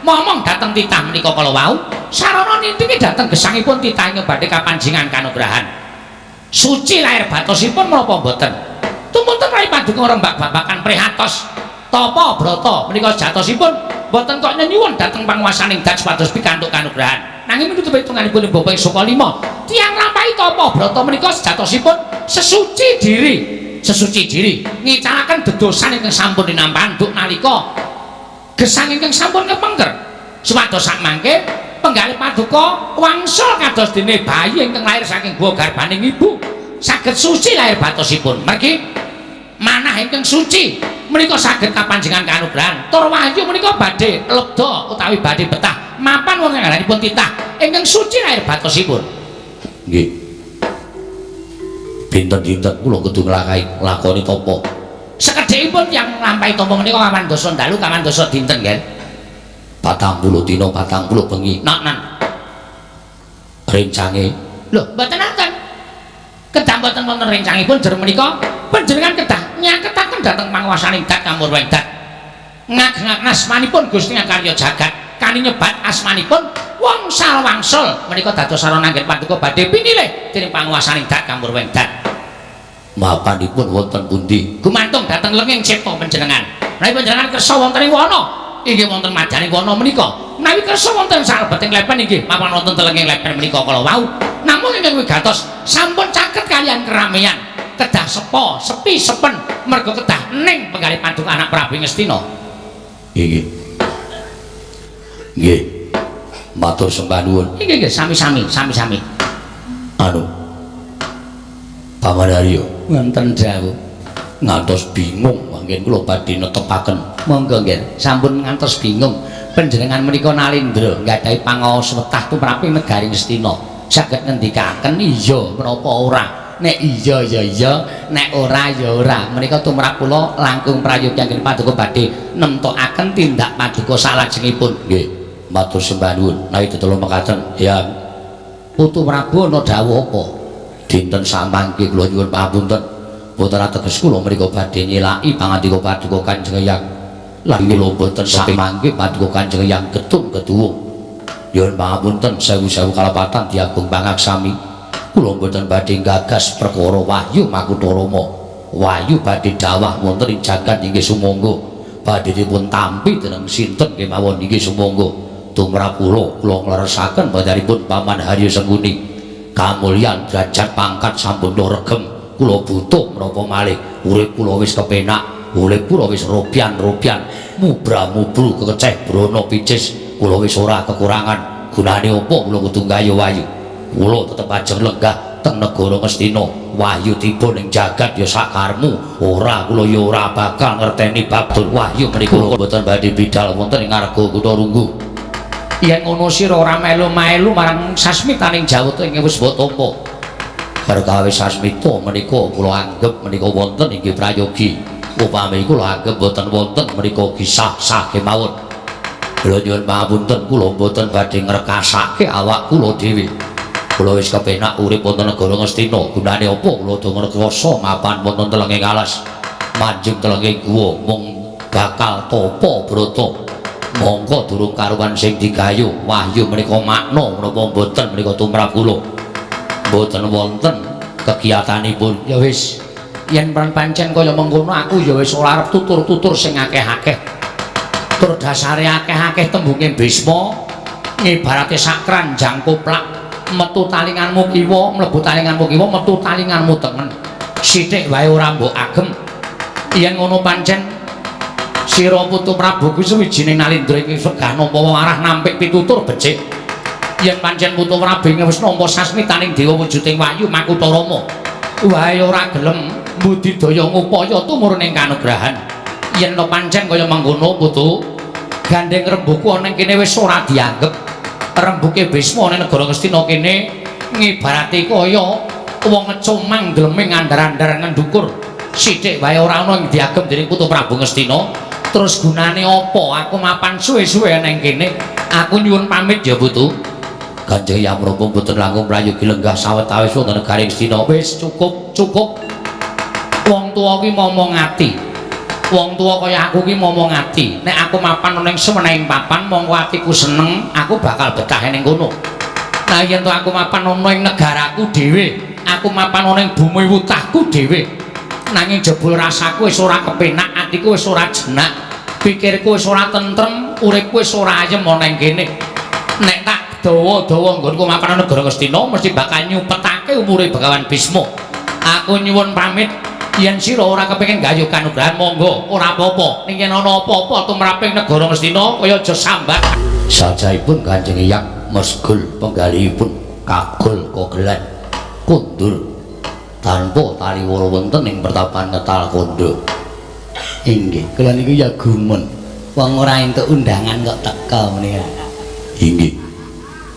Momong dhateng titah menika kala wau, sarana nintiki dhateng gesangipun titah ingkang badhe kapanjingan kanugrahan. Suci lahir batosipun menapa mboten? Tumunten rai paduka rembak babakan prihatos. Tapa brata menika jatosipun mboten kok nyenyuwun dhateng panguwasaning dat supados pikantuk kanugrahan. Nanging miturut pitunganipun Bapak Sukalima, tiyang nglampahi tapa brata menika sejatosipun sesuci diri, sesuci diri ngicalaken dedosan ingkang sampun dinampahan duk nalika gesang ingkang sampun kepengker. Supados sakmangke penggalih paduka wangsul kados dene bayi ingkang lair saking guwa garbaning ibu saged suci lahir batosipun. Mergi manah ingkang suci menika saged kapanjengan kanugrahan. Tur wahyu menika badhe lebda utawi badhe betah mapan wonten anggenipun titah. ingkang suci lahir batosipun. Nggih. Dinten-dinten kula kudu nglakahi lakoni tapa. Sekedhikipun tiyang nglampahi tapa menika kawan dasa dalu kawan dasa dinten nggih. 40 dina 40 bengi. Nak nan. Rencange lho mboten enten. Kedah mboten wonten rencangipun jer menika panjenengan kedah nyaketaken dhateng panguwasaning dat kamurweng dat. Ngagengaken asmanipun Gusti Ngakarya jagat kani nyebat asmanipun Wongsal Wangsul menika dados sarana anggen paduka badhe pinilih dening panguwasaning dat kamurweng dat. Mapanipun wonten pundi? Gumantung dhateng lenging cipta panjenengan. Menawi panjenengan kersa wonten ing wana, inggih wonten madyaning wana menika. Menawi kersa wonten salebeting lepen inggih mapan wonten telenging lepen menika kala wau. Namung ingkang wigatos sampun caket kaliyan keramaian. Kedah sepo, sepi sepen merga kedah ning penggalih paduka anak Prabu Ngastina. Inggih. Nggih. Matur sembah nuwun. Inggih nggih sami-sami, sami-sami. Anu. Paman Haryo wonten dawuh. Ngantos bingung manggen kula badhe netepaken. Monggo nggih, sampun ngantos bingung. Panjenengan menika nalindra nggadahi pangaos wetah tumraping negari Ngastina. Saged ngendikaken iya menapa ora? Nek iya ya iya, nek ora ya ora. Menika tumrap kula langkung prayogi anggen paduka badhe nemtokaken tindak paduka salajengipun. Nggih, matur sembah nuwun. Menawi tetela mekaten, ya Putu Prabu ana dawuh apa? Dinten samangke kula nyuwun pangapunten. Boten ateges kula mriku badhe nyelaki pangandika paduka Kanjeng Hyang. Lan kula boten samangke paduka Kanjeng Hyang getun keduwung. Nyuwun pangapunten sewu-sewu kalepatan diagung pangaksami. Kula boten badhe gagas perkara wahyu makutha Rama. Wahyu badhe dawah wonten ing jagat inggih sumangga. Badhe dipun tampi dening sinten kemawon inggih sumangga. Tumrap kula kula ngleresaken panjenenganipun Paman Haryo Sengkuni. Kamulyan derajat pangkat sampun regem. Kula butuh menapa malih urip kula wis kepenak, urip kula wis ropian-ropian, mubra-mubru kekeceh brana picis, kula wis ora kekurangan. Gunane apa kula kudu gayo wahyu? Kula tetep ajeng lenggah teng negara Ngastina. Wahyu tiba ning jagat ya sakarmu. Ora kula ya ora bakal ngerteni bab wahyu menika mboten badhe bidal wonten ing ngarga kutha Runggu. Yen ngono sira ora melu-melu marang sasmitaning Jawata ing wis mbok tampa. Perkawis sasmita menika kula anggep menika wonten inggih prayogi. Upami kula anggep boten wonten menika kisah-sah kemawon. Kula nyuwun pangapunten kula boten badhe ngrekasake awak kula dhewe. Kula wis kepenak urip wonten negara Ngastina. Gunane apa kula do ngrekasa mapan wonten telenging alas. Manjing telenging guwa mung bakal tapa brata. Mongko durung karuan sing digayu wahyu menika makna menapa boten menika tumrap kula. Mboten wonten kegiatanipun. Ya wis, yen pancen kaya mengkono aku ya wis ora arep tutur-tutur sing akeh-akeh. Tur dasare akeh-akeh tembunge Bisma ngibarate sak kranjang koplak, metu talinganmu kiwa, mlebu talinganmu kiwa, metu talinganmu tengen. Sithik wae ora mbok agem. Yen ngono pancen sira Putu Prabu kuwi suwijining nalindra iki segah nampa arah nampik pitutur becik. Yen pancen Putu Prabu wis nampa sasmitaning dewa wujuding wahyu makutha Rama, wae ora gelem mbudidaya ngupaya tumurun ing kanugrahan. Yen pancen kaya mengkono Putu, gandeng rembuku ana ing kene wis ora dianggep. Rembuke Bisma ning negara Ngastina kene ngibarate kaya wong ngecumang gleming andar-andar ngendukur. Sithik wae ora ana ing diagem dening Putu Prabu Ngastina. Terus gunane apa aku mapan suwe-suwe ning kene? Aku nyuwun pamit ya Putu. Kanjeng Hyang menapa mboten langkung prayogi lenggah sawetawis wonten negari Ngastina. Wis cukup, cukup. Wong tuwa ki momong ati. Wong tuwa kaya aku ki momong ati. Nek aku mapan ana ing semenehing papan, mongko atiku seneng, aku bakal betah ning kono. Nah yen to aku mapan ana ing negaraku dhewe, aku mapan ana ing bumi wutahku dhewe. Nanging jebul rasaku wis ora kepenak, atiku wis ora jenak, pikirku wis ora tentrem, uripku wis ora ayem ana ing kene. Nek tak dawa-dawa nggonku mapan negara Ngastina mesti bakal nyupetake umure Begawan Bisma. Aku nyuwun pamit, yen sira ora kepengin gayuh kanugrahan monggo, ora apa-apa. Ning yen ana apa-apa tumraping negara Ngastina kaya aja sambat. Sajaipun Kanjeng Hyang mesgul penggalihipun kagol kogelan kundur tanpa taliwara wonten ing pertapan Ngetal Kandha. Inggih, kula niku ya gumun. Wong ora entuk undangan kok teka menika. Inggih.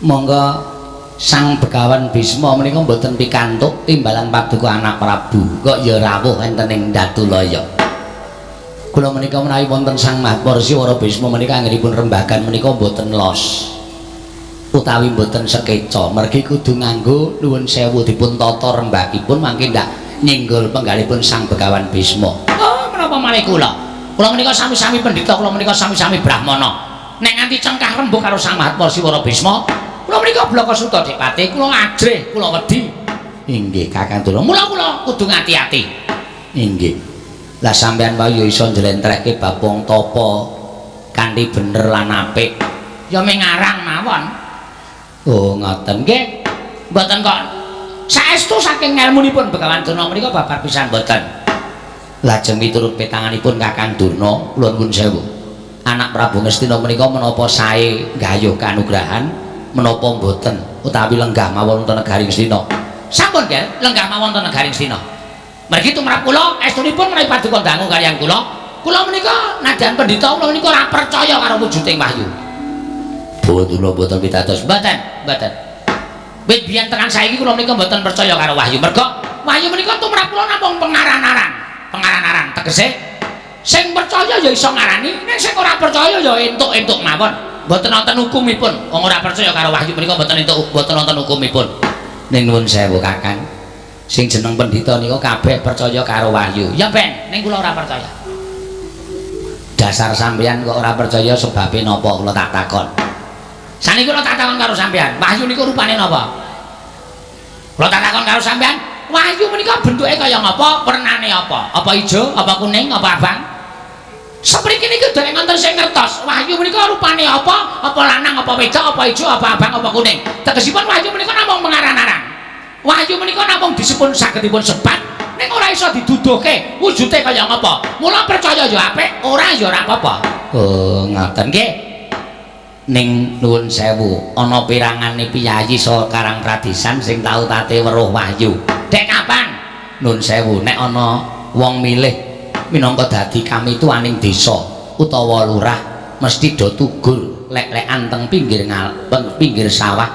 Monggo Sang Begawan Bisma menika mboten pikantuk timbalan paduka anak Prabu. Kok ya rawuh enten ing Datulaya. Kula menika menawi wonten Sang Mahatma Resi Wara Bisma menika anggenipun rembagan menika mboten los. Utawi mboten sekeca, mergi kudu nganggo nuwun sewu dipun tata rembagipun mangke ndak nyinggol penggalipun Sang Begawan Bisma. Oh, menapa malih kula? Kula menika sami-sami pendhita, kula menika sami-sami brahmana. Nek nganti cengkah rembug karo Sang Mahatma Resi Wara Bisma, kula menika blaka suta Dipati, kula ajrih, kula wedi. Inggih, Kakang Durna. Mula kula kudu ngati-ati. Inggih. Lah sampean wae ya iso njlentrehke bab wong tapa kanthi bener lan apik. Ya mung ngarang mawon. Oh, ngoten nggih. Mboten kok. Saestu saking ngelmunipun Begawan Durna menika babar pisan mboten. Lajeng miturut petanganipun Kakang Durna, kula nuwun sewu. Anak Prabu Ngastina menika menapa sae nggayuh kanugrahan menapa mboten utawi lenggah mawon wonten negari Ngastina. Sampun, Ger, lenggah mawon wonten negari Ngastina. Mergi tumrap kula estunipun menawi paduka dangu kaliyan kula, kula menika nadyan pendhita kula menika ora percaya karo wujuding wahyu. Boten mboten pitados. Mboten, mboten. Wit biyen tekan saiki kula menika mboten percaya karo wahyu. Merga wahyu menika tumrap kula namung pengaran-aran. Pengaran-aran tegese sing percaya ya iso ngarani, nek sing ora percaya ya entuk-entuk mawon. Mboten wonten hukumipun. Wong ora percaya karo wahyu menika mboten entuk, mboten wonten hukumipun. Ning nuwun sewu Kakang. Sing jeneng pendhita nika kabeh percaya karo wahyu. Ya ben, ning kula ora percaya. Dasar sampeyan kok ora percaya sebabe napa kula tak takon. Saniki kula tak takon karo sampeyan, wahyu niku rupane napa? Kula tak takon karo sampeyan, wahyu menika bentuke kaya ngapa, wernane apa? Apa ijo, apa kuning, apa abang? Sepriki niku dereng wonten sing ngertos wahyu menika rupane apa, apa lanang, apa wedok, apa ijo, apa abang, apa kuning. Tegesipun wahyu menika namung mengaran-aran. Wahyu menika namung disebut saged dipun sebat, ning ora iso diduduhke wujude kaya ngapa. Mula percaya ya apik, ora ya ora apa-apa. Oh, ngoten nggih. Ning nuwun sewu, ana pirangane piyayi saka Karang Pradisan sing tau tate weruh wahyu. Dek kapan? Nuwun sewu, nek ana wong milih minangka dadi kamituwaning desa utawa lurah mesti do tugur lek-lekan teng pinggir pinggir sawah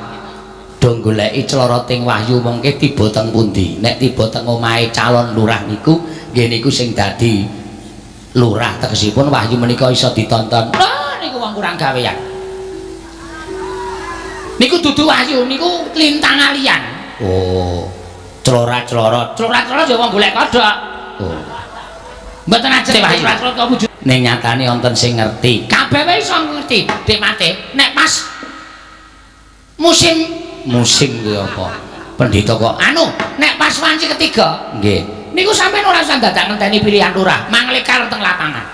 do goleki cloroting wahyu mengke tiba teng pundi. Nek tiba teng omahe calon lurah niku nggih niku sing dadi lurah, tegesipun wahyu menika iso ditonton. Lha niku wong kurang gawean. Niku dudu wahyu, niku lintang alian. Oh, clorat-clorot. Clorat-clorot ya wong golek kodhok. Oh. Mboten ajeng wahyu. Clorat-clorot kok wujud. Ning nyatane wonten sing ngerti. Kabeh wae iso ngerti. Dik mate, nek pas musim musim kuwi apa? Pendhita kok anu, nek pas wanci ketiga, nggih. Niku sampeyan ora usah dadak ngenteni pilihan lurah, manglekar teng lapangan.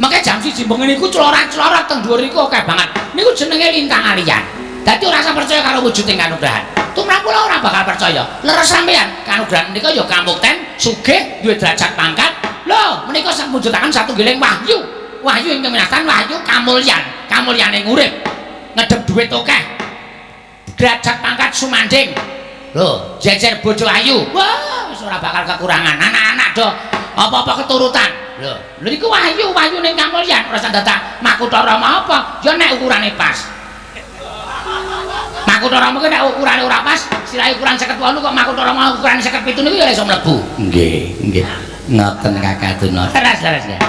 Mengke jam 1 bengi niku clorat-clorot teng dhuwur niku akeh banget. Niku jenenge lintang alian. Dadi ora usah percaya karo wujuding kanugrahan. Tumrap kula ora bakal percaya. Leres sampeyan, kanugrahan menika ya kamukten, sugih, duwe derajat pangkat. Lho, menika mujudaken satunggiling wahyu. Wahyu ingkang minatan wahyu kamulyan, kamulyane urip. Ngedep dhuwit akeh. Derajat pangkat sumanding. Lho, jejer bojo ayu. Wah, wis ora bakal kekurangan. Anak-anak do apa-apa keturutan. Lho, lho niku wahyu, wahyu ning kamulyan. Ora usah dadak makutha rama apa, ya nek ukurane pas. Makutha rama ki nek ukurane ora pas, sirahe ukuran 58 kok makutha rama ukurane 57 niku ya ora iso mlebu. Nggih, nggih. Ngoten Kakang Durna. Leres, leres nggih.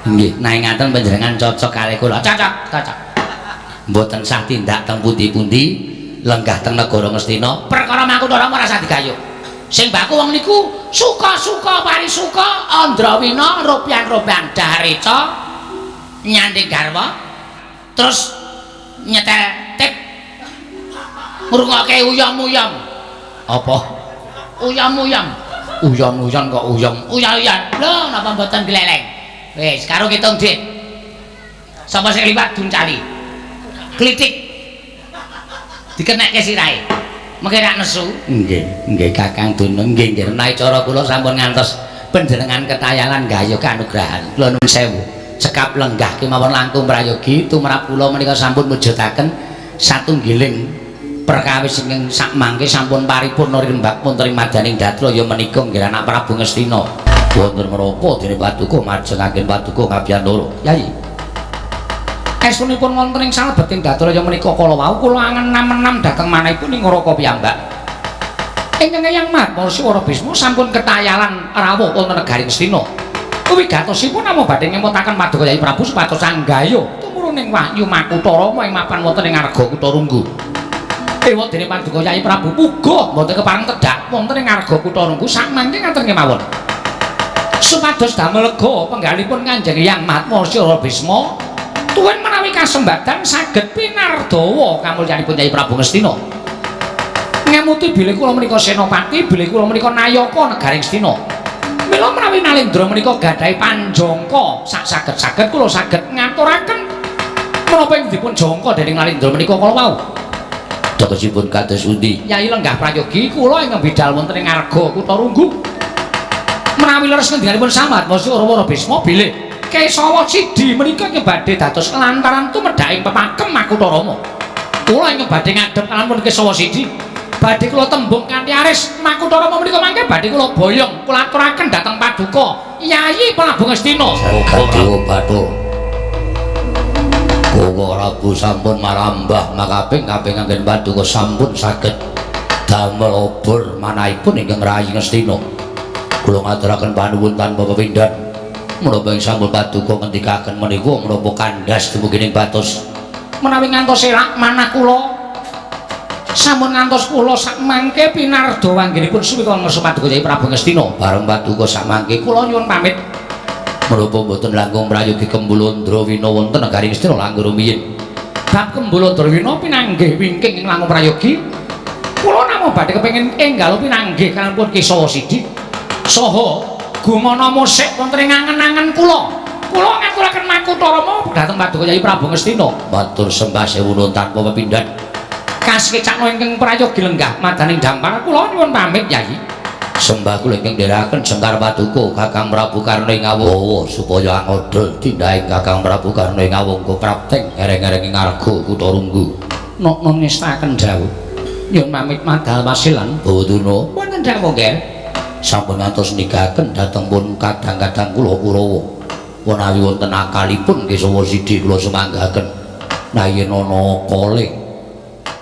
Nggih, nek ngaten panjenengan cocok kalih kula. Cocok, cocok. Mboten sah tindak teng pundi-pundi, lenggah teng negara Ngastina, perkara makutha rama ora usah digayuh. Sing baku wong niku suka-suka parisuka andrawina rupyan-rupyan dahareca nyanding garwa terus nyetel tip ngrungokke uyam-uyam. Apa? Uyam-uyam. Uyam-uyam kok uyam. Uyam-uyam. Lho, napa mboten gleleng? Wis, karo ngitung dit. Sapa sing liwat duncali? Klitik. Dikenekke sirahe. Mengke rak nesu. Nggih, nggih Kakang Durna, nggih nggih. Menawi cara kula sampun ngantos panjenengan ketayalan gayuh kanugrahan. Kula nuwun sewu. Cekap lenggah kemawon langkung prayogi tumrap kula menika sampun mujudaken satunggiling perkawis ingkang sakmangke sampun paripurna rembag wonten ing madaning Datraya menika nggih anak Prabu Ngastina. Wonten menapa dene paduka majengaken paduka ngabiyantara. Yai. Estunipun wonten ing salebeting Daturaya menika kala wau kula angen-enam dhateng manahipun ing Raka piyambak. Ingkang Eyang Mahatma Wara Bisma sampun ketayalan rawuh wonten negari Ngastina. Wigatosipun namung badhe ngemutaken Paduka Yai Prabu supados anggaya tumurun ing Wahyu Makutha Rama ing mapan wonten ing Arga Kutha Runggu. Ewa dene Paduka Yai Prabu puga mboten kepareng tedhak wonten ing Arga Kutha Runggu sakmangke ngaten kemawon. Supados damel lega penggalipun Kanjeng Eyang Mahatma Wara Bisma tuwin menawi kasembadan saged pinardawa kamulyanipun Yai Prabu Ngastina. Ngemuti bilih kula menika senopati, bilih kula menika nayaka negari Ngastina. Mila menawi Nalendra menika gadhahi panjangka sak saged-saged kula saged ngaturaken menapa ing dipun jangka dening Nalendra menika kala wau. Tegesipun kados pundi? Yai lenggah prayogi kula ingkang bidal wonten ing Arga Kutha Runggu. Menawi leres ngendikanipun Sang Mahatma Wara Bisma bilih Kesawa Sidi menika ingkang badhe dados lantaran tumedhaking pepakem Makutha Rama. Kula ingkang badhe ngadhep kalamun Kesawa Sidi, badhe kula tembung kanthi aris Makutha Rama menika mangke badhe kula boyong kula aturaken dhateng Paduka Yayi Prabu Ngastina. Dewa Bathara. Kula Prabu sampun marambah makaping-kaping anggen Paduka sampun saged damel obor manahipun ingkang rayi Ngastina. Kula ngaturaken panuwun tanpa pepindhan. Menapa ing sampun paduka ngendikaken menika menapa kandhas dumugi ing batos. Menawi ngantos elak manah kula sampun ngantos kula sakmangke pinarda anggenipun suwika ngersa Paduka Yai Prabu Ngastina. Bareng paduka sakmangke kula nyuwun pamit. Menapa mboten langkung prayogi Kembula Ndrawina wonten negari Ngastina langkung rumiyin. Bab Kembula Ndrawina pinanggih wingking ing langkung prayogi. Kula namung badhe kepengin enggal pinanggih kalampun Kesawa Sidi. Saha gumana musik wonten ing angen-angen kula. Kula ngaturaken Makutha Rama dhateng Paduka Yai Prabu Ngastina. Matur sembah sewuno tanpa pepindhan. Kasekecakno ingkang prayogi lenggah madaning dampar kula nyuwun pamit Yai. Sembah kula ingkang ndherekaken Jengkar Paduka Kakang Prabu Karna ing Awungga supaya angodhol tindhahing Kakang Prabu Karna ing Awungga prapteng ereng-ereng ing Arga Kutha Runggu. Nokno ngestakaken dawuh. Nyuwun pamit madal wasilan. Bawaduna wonten dawuh nggih. Sampun ngantos nikahaken dhateng pun kadang-kadang kula Kurawa. Menawi wonten akalipun Kesawa Sidi kula sumanggaken. Nah yen ana kale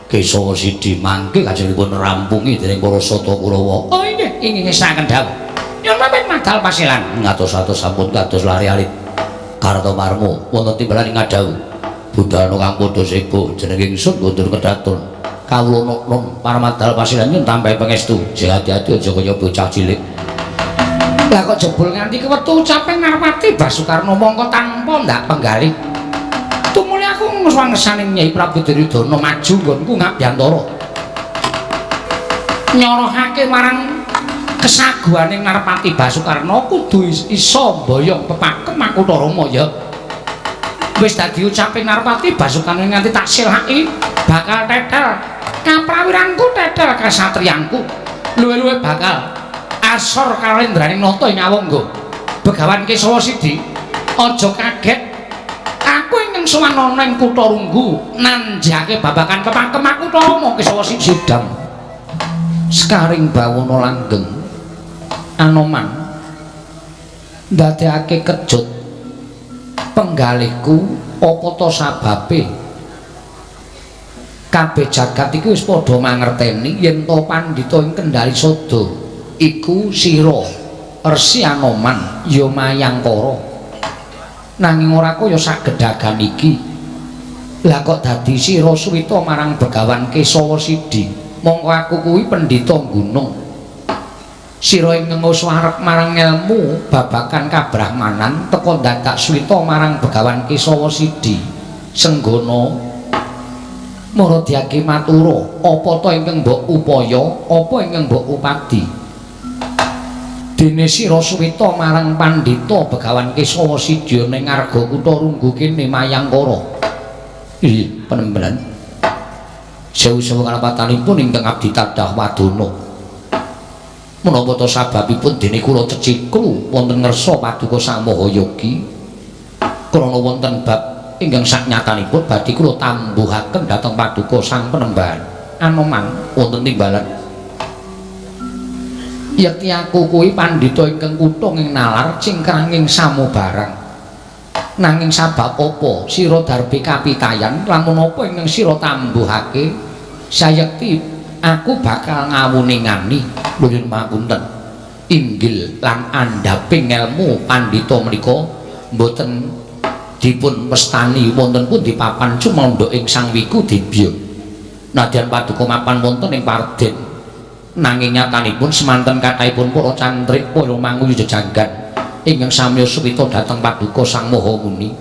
Kesawa Sidi mangke kajengipun rampungi dening para sata Kurawa. Oh inggih, inggih ngestakaken dawuh. Nyuwun pamit madal pasilan. Ngatos-atos sampun kados lari alit Kartomarma wonten timbalan ing ngadhawuh. Budalna kang padha seba jenenge ingsun kundur kedaton. Kawula nokno paramadal pasilan nyuwun tambahi pangestu. Sing ati-ati aja kaya bocah cilik. Lah kok jebul nganti kewetu ucape Narpati Basukarna mongko tanpa ndak penggalih. Tumuli aku ngesane Nyai Prabu Duryudana maju nggonku ngabyantara. Nyorohake marang kesaguhane Narpati Basukarna kudu iso mboyong pepakem Makutha Rama ya. Wis dadi ucape Narpati Basukarna nganti tak silaki bakal tetel kaprawiranku tetel kasatriyanku luwe-luwe bakal asor kalendraning nata ing Awangga. Begawan Kesawa Sidi aja kaget aku ingkang sowan ana ing Kutha Runggu nanjake babagan pepakem Makutha Rama Kesawa Sidi. Sidam sekaring bawana langgeng Anoman ndadekake kejut penggalihku apa ta sababe kabeh jagat iki wis padha mangerteni yen to pandhita ing Kendhali Sada iku sira Resi Anoman ya Mayangkara nanging ora kaya sagedhagan iki. Lah kok dadi sira suwita marang Begawan Kesawa Sidi mongko aku kuwi pendhita gunung. Sira ingkang warek marang elmu babagan kabrahmanan teka dadak suwita marang Begawan Kesawa Sidi senggana Maradiake matura apa ta ingkang mbok upaya apa ingkang mbok upadi dene sira suwita marang pandhita Begawan Kesawa Sidi ning Arga Kutha Runggu kene Mayangkara. Ih penembelan sewu-sewu kalapatanipun ingkang abdi tadah wadana menapa ta sababipun dene kula ceciklu wonten ngersa paduka Sang Mahayogi krana wonten bab ingkang saknyatanipun badhe kula tambuhaken dhateng paduka Sang Penembahan Anoman wonten timbalan. Yekti aku kuwi pandhita ingkang kutha ing nalar cingkranging samubarang. Nanging sabab apa sira darbe kapitayan lamun apa ingkang sira tambuhake sayekti aku bakal ngawuningani. Nuwun pangapunten, inggil lan andhaping elmu pandhita menika mboten dipun wastani wonten pundi papan cumandha ing Sang Wiku Dibya. Nadyan paduka mapan wonten ing Parden, nanging nyatanipun semanten kathahipun para cantrik para manguyu jejanggan ingkang samya suwita dhateng paduka Sang Maha Muni.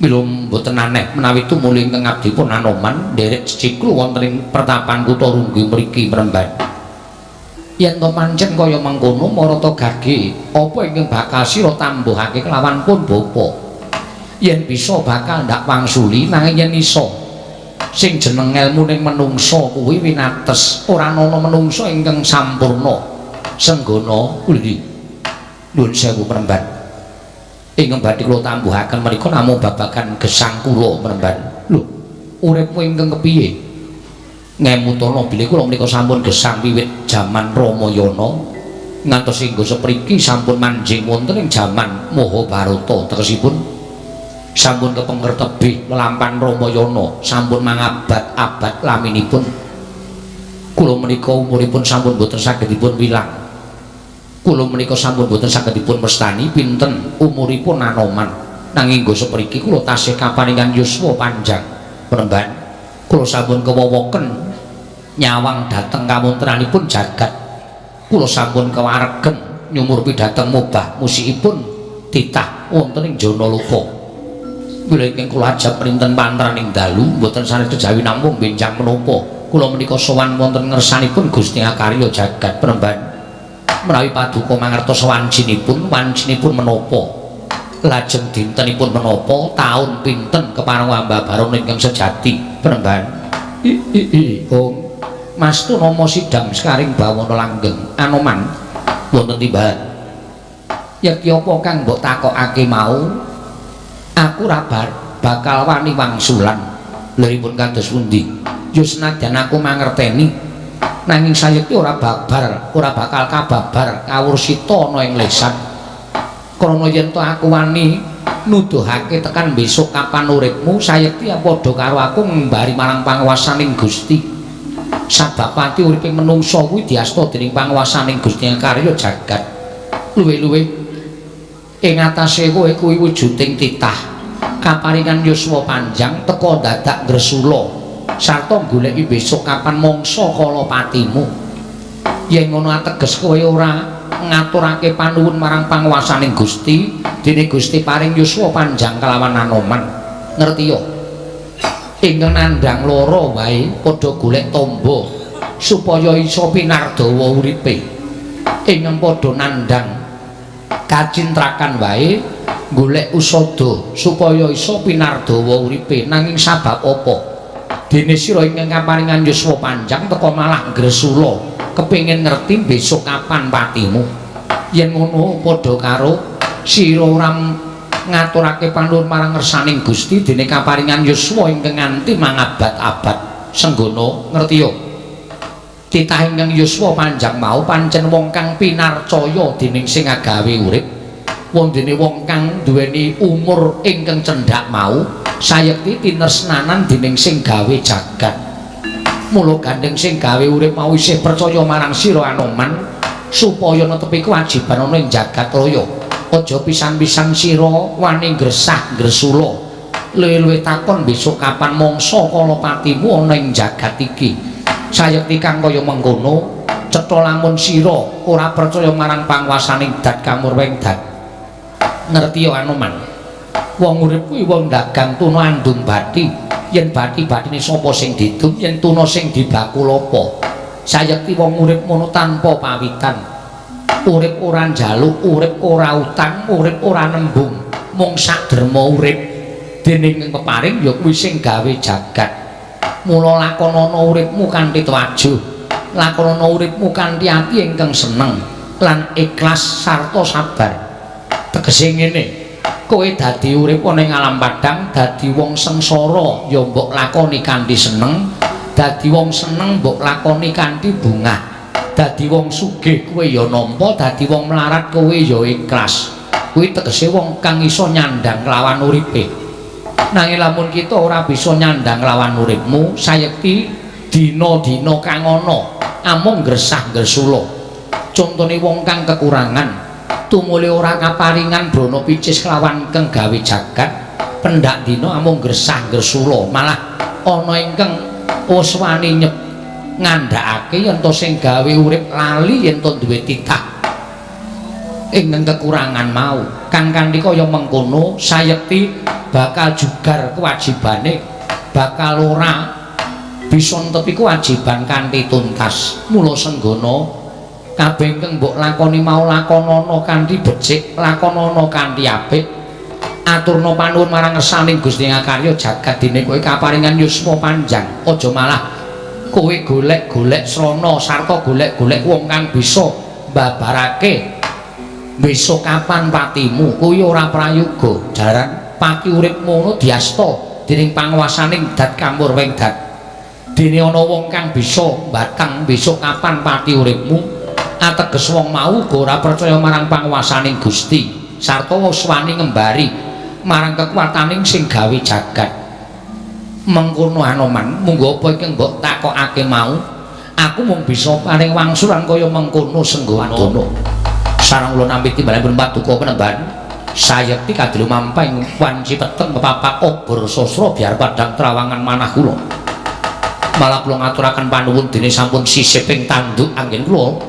Mila mboten aneh menawi tumuli ingkang abdipun Anoman nderek ceciklu wonten ing pertapan kutha Runggi mriki mremban. Yen to pancen kaya mengkono marata gage apa ingkang bakal sira tambuhake kelawan pun bapa? Yen bisa bakal ndak wangsuli, nanging yen iso sing jeneng elmuning menungsa kuwi winates, ora ana menungsa ingkang sampurna. Senggana kuwi nuwun sewu mremban, ingkang badhe kula tambuhaken menika namung babagan gesang kula mremban. Lho, uripmu ingkang kepiye? Ngemutana bilih kula menika sampun gesang wiwit jaman Ramayana ngantos hingga sepriki sampun manjing wonten ing jaman Mahabharata, tegesipun sampun kepengker tebih lelampan Ramayana sampun mangabad-abad laminipun. Kula menika umuripun sampun boten saged dipun wilang. Kula menika sampun boten saged dipun mestani pinten umuripun Anoman. Nanging nggo sepriki kula tasih kaparingan yuswa panjang mremban. Kula sampun kewowoken nyawang dhateng kawontenanipun jagat. Kula sampun kewaregen nyumurpi dhateng mobah musikipun titah wonten ing Janaloka. Mila ingkang kula ajab printen pantraning dalu mboten sanes kejawi namung benjang menapa kula menika sowan wonten ngersanipun Gusti Akarya jagat mremban. Menawi paduka mangertos wancinipun, wancinipun menapa, lajeng dintenipun menapa, taun pinten kepareng ambabaron ingkang sejati mremban. I Ong Mastu nama sidang sekaring bawana langgeng Anoman wonten timbahan. Yekti apa kang mbok takokake mau aku ora bakal wani wangsulan. Lha kados pundi? Ya senadyan aku mangerteni, nanging sayekti ora babar, ora bakal kababar kawursita ana ing lesan. Krana yen to aku wani nuduhake tekan besok kapan uripmu, sayekti padha karo aku ngembari marang panguwasaning Gusti. Sabab pati uriping menungsa kuwi diasta dening panguwasaning Gusti Karya jagat. Luwih-luwih ing atase kowe kuwi wujuding titah kaparingan yuswa panjang teka dadak ngresula sarta goleki besok kapan mangsa kala patimu. Yen ngono ateges kowe ora ngaturake panuwun marang panguwasaning Gusti, dene Gusti paring yuswa panjang kelawan Anoman. Ngerti ya? Ingkang nandhang lara wae padha golek tamba supaya iso pinardawa uripe. Ingkang padha nandhang kacintrakan wae golek usada supaya iso pinardawa uripe. Nanging sabab apa dene sira ingkang kaparingan yuswa panjang teka malah ngresula kepengin ngerti besok kapan patimu? Yen ngono padha karo sira ora ngaturake panuwun marang ngersaning Gusti, dene kaparingan yuswa ingkang nganti mangabad-abad. Senggana ngerti ya? Titah ingkang yuswa panjang mau pancen wong kang pinarcaya dening sing agawe urip. Wong dene wong kang duweni umur ingkang cendhak mau sayekti tinresnanan dening sing gawe jagat. Mula gandeng sing gawe urip mau isih percaya marang sira Anoman supaya netepi kewajiban ana ing jagat raya. Aja pisan-pisan sira wani gresah gresula. Luwih-luwih takon besok kapan mangsa kala patimu ana ing jagat iki. Sayekti kang kaya mengkono cetha lamun sira ora percaya marang panguwasaning dat kamurweng dat. Ngerti ya Anoman? Wong urip kuwi wong dagang tuna andung bathi. Yen bathi-bathine sapa sing didum, yen tuna sing dibakul apa? Sayekti wong urip ngono tanpa pawitan. Urip ora njaluk, urip ora utang, urip ora nembung, mung sak derma urip. Dening ing peparing ya kuwi sing gawe jagat. Mula lakonana uripmu kanthi twajuh, lakonana uripmu kanthi ati ingkang seneng lan ikhlas sarta sabar. Tegese ngene, kowe dadi urip ana ing alam padhang, dadi wong sengsara ya mbok lakoni kanthi seneng, dadi wong seneng mbok lakoni kanthi bungah, dadi wong sugih kowe ya nampa, dadi wong melarat kowe ya ikhlas. Kuwi tegese wong kang iso nyandhang lawan uripe. Nanging lamun kita ora bisa nyandhang lawan uripmu, sayekti dina-dina kang ana amung gresah-gresula. Contone wong kang kekurangan, tumuli ora kaparingan brana picis kelawan kang gawe jagat, pendak dina amung gresah-gresula, malah ana ingkang wis wani ngandhakake yen to sing gawe urip lali yen to duwe titah ingkang kekurangan mau. Kang kanthi kaya mengkono sayekti bakal jugar kewajibane, bakal ora bisa netepi kewajiban kanthi tuntas. Mula Senggana, kabeh ingkang mbok lakoni mau lakonana kanthi becik, lakonana kanthi apik. Aturna panuwun marang ngersaning Gusti Ngakarya jagat dene kowe kaparingan yuswa panjang. Aja malah kowe golek-golek srana sarta golek-golek wong kang bisa mbabarake besok kapan patimu. Kuwi ora prayoga. Jaran pati uripmu ngono diasta dening panguwasaning dat kamur wengdat. Dene ana wong kang bisa mbatang besok kapan pati uripmu, ateges wong mau uga ora percaya marang panguwasaning Gusti sarta wis wani ngembari marang kekuataning sing gawe jagat. Mengkono Anoman, munggo apa iki mbok takokake mau, aku mung bisa paring wangsulan kaya mengkono Senggana. Sareng kula nampi timbalan paduka penemban, sayekti kadhe lumampah ing wanci peteng pepapak obor sastra biar padhang trawangan manah kula. Malah kula ngaturaken panuwun dene sampun sisiping tanduk anggen kula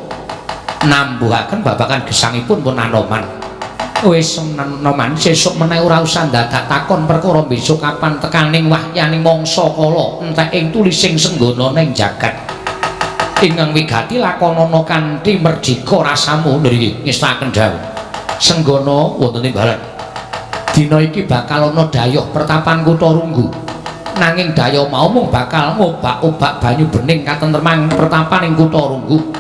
nambuhaken babagan gesangipun pun Anoman. Wis Anoman, sesuk meneh ora usah dadak takon perkara besok kapan tekaning wahyaning mangsa kala entek ing tulising Senggana ning jagat. Ingkang wigati lakonana kanthi merdika rasamu. Nggih, ngestakaken dawuh. Senggana wonten timbalan. Dina iki bakal ana dayoh pertapan Kutha Runggu. Nanging dayoh mau mung bakal ngobak-obak banyu bening katentremang pertapan ing Kutha Runggu.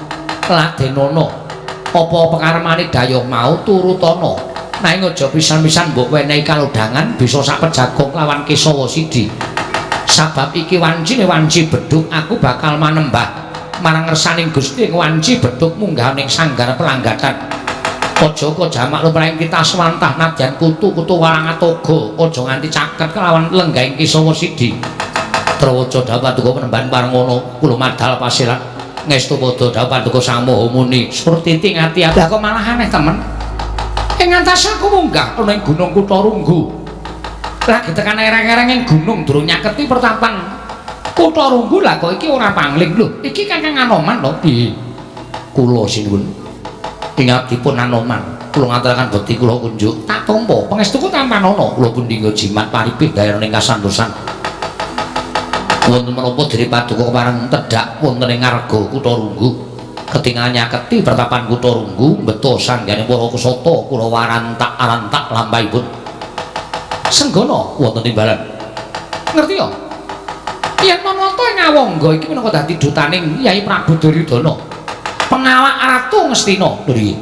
Ladenana apa pekaremane dayoh mau turutana. Nanging aja pisan-pisan mbok wenehi kalodhangan bisa sak pejagong lawan Kesawa Sidi. Sabab iki wancine wanci bedhug, aku bakal manembah marang ngersaning Gusti ing wanci bedhug munggah ning sanggar pelanggatan. Aja kok jamak lumrahing kita swantah nadyan kutu-kutu warangatoga, aja nganti caket kelawan lenggahing Kesawa Sidi. Trawaca dawuh paduka penemban parengono kula madal pasiran ngestu padha dawuh paduka Sang Maha Muni. Surtiti ngati lah kok malah aneh temen. Ing ngantos aku munggah ana ing Gunung Kutha Runggu. Lagi tekan ereng-ereng ing gunung durung nyaketi pertapan Kutha Runggu, lah kok iki ora pangling lho. Iki Kakang Anoman lho. Piye? Kula sinuwun. Ing abdipun Anoman, kula ngaturaken bekti kula kunjuk. Tak tampa pangestuku tampanana. Kula pundi jimat paripih daerah ing kasantosan. Wonten menapa diri paduka kepareng tedhak wonten ing ngarga Kutha Runggu. Ketingal nyaketi pertapan Kutha Runggu beto sanggane para kusata kula warantak-arantak lampahipun. Senggana wonten timbalan. Ngerti ya? Yen manata ing Awangga iki minangka dadi dutaning Yai Prabu Duryudana, pengawak Ratu Ngastina. Nggih.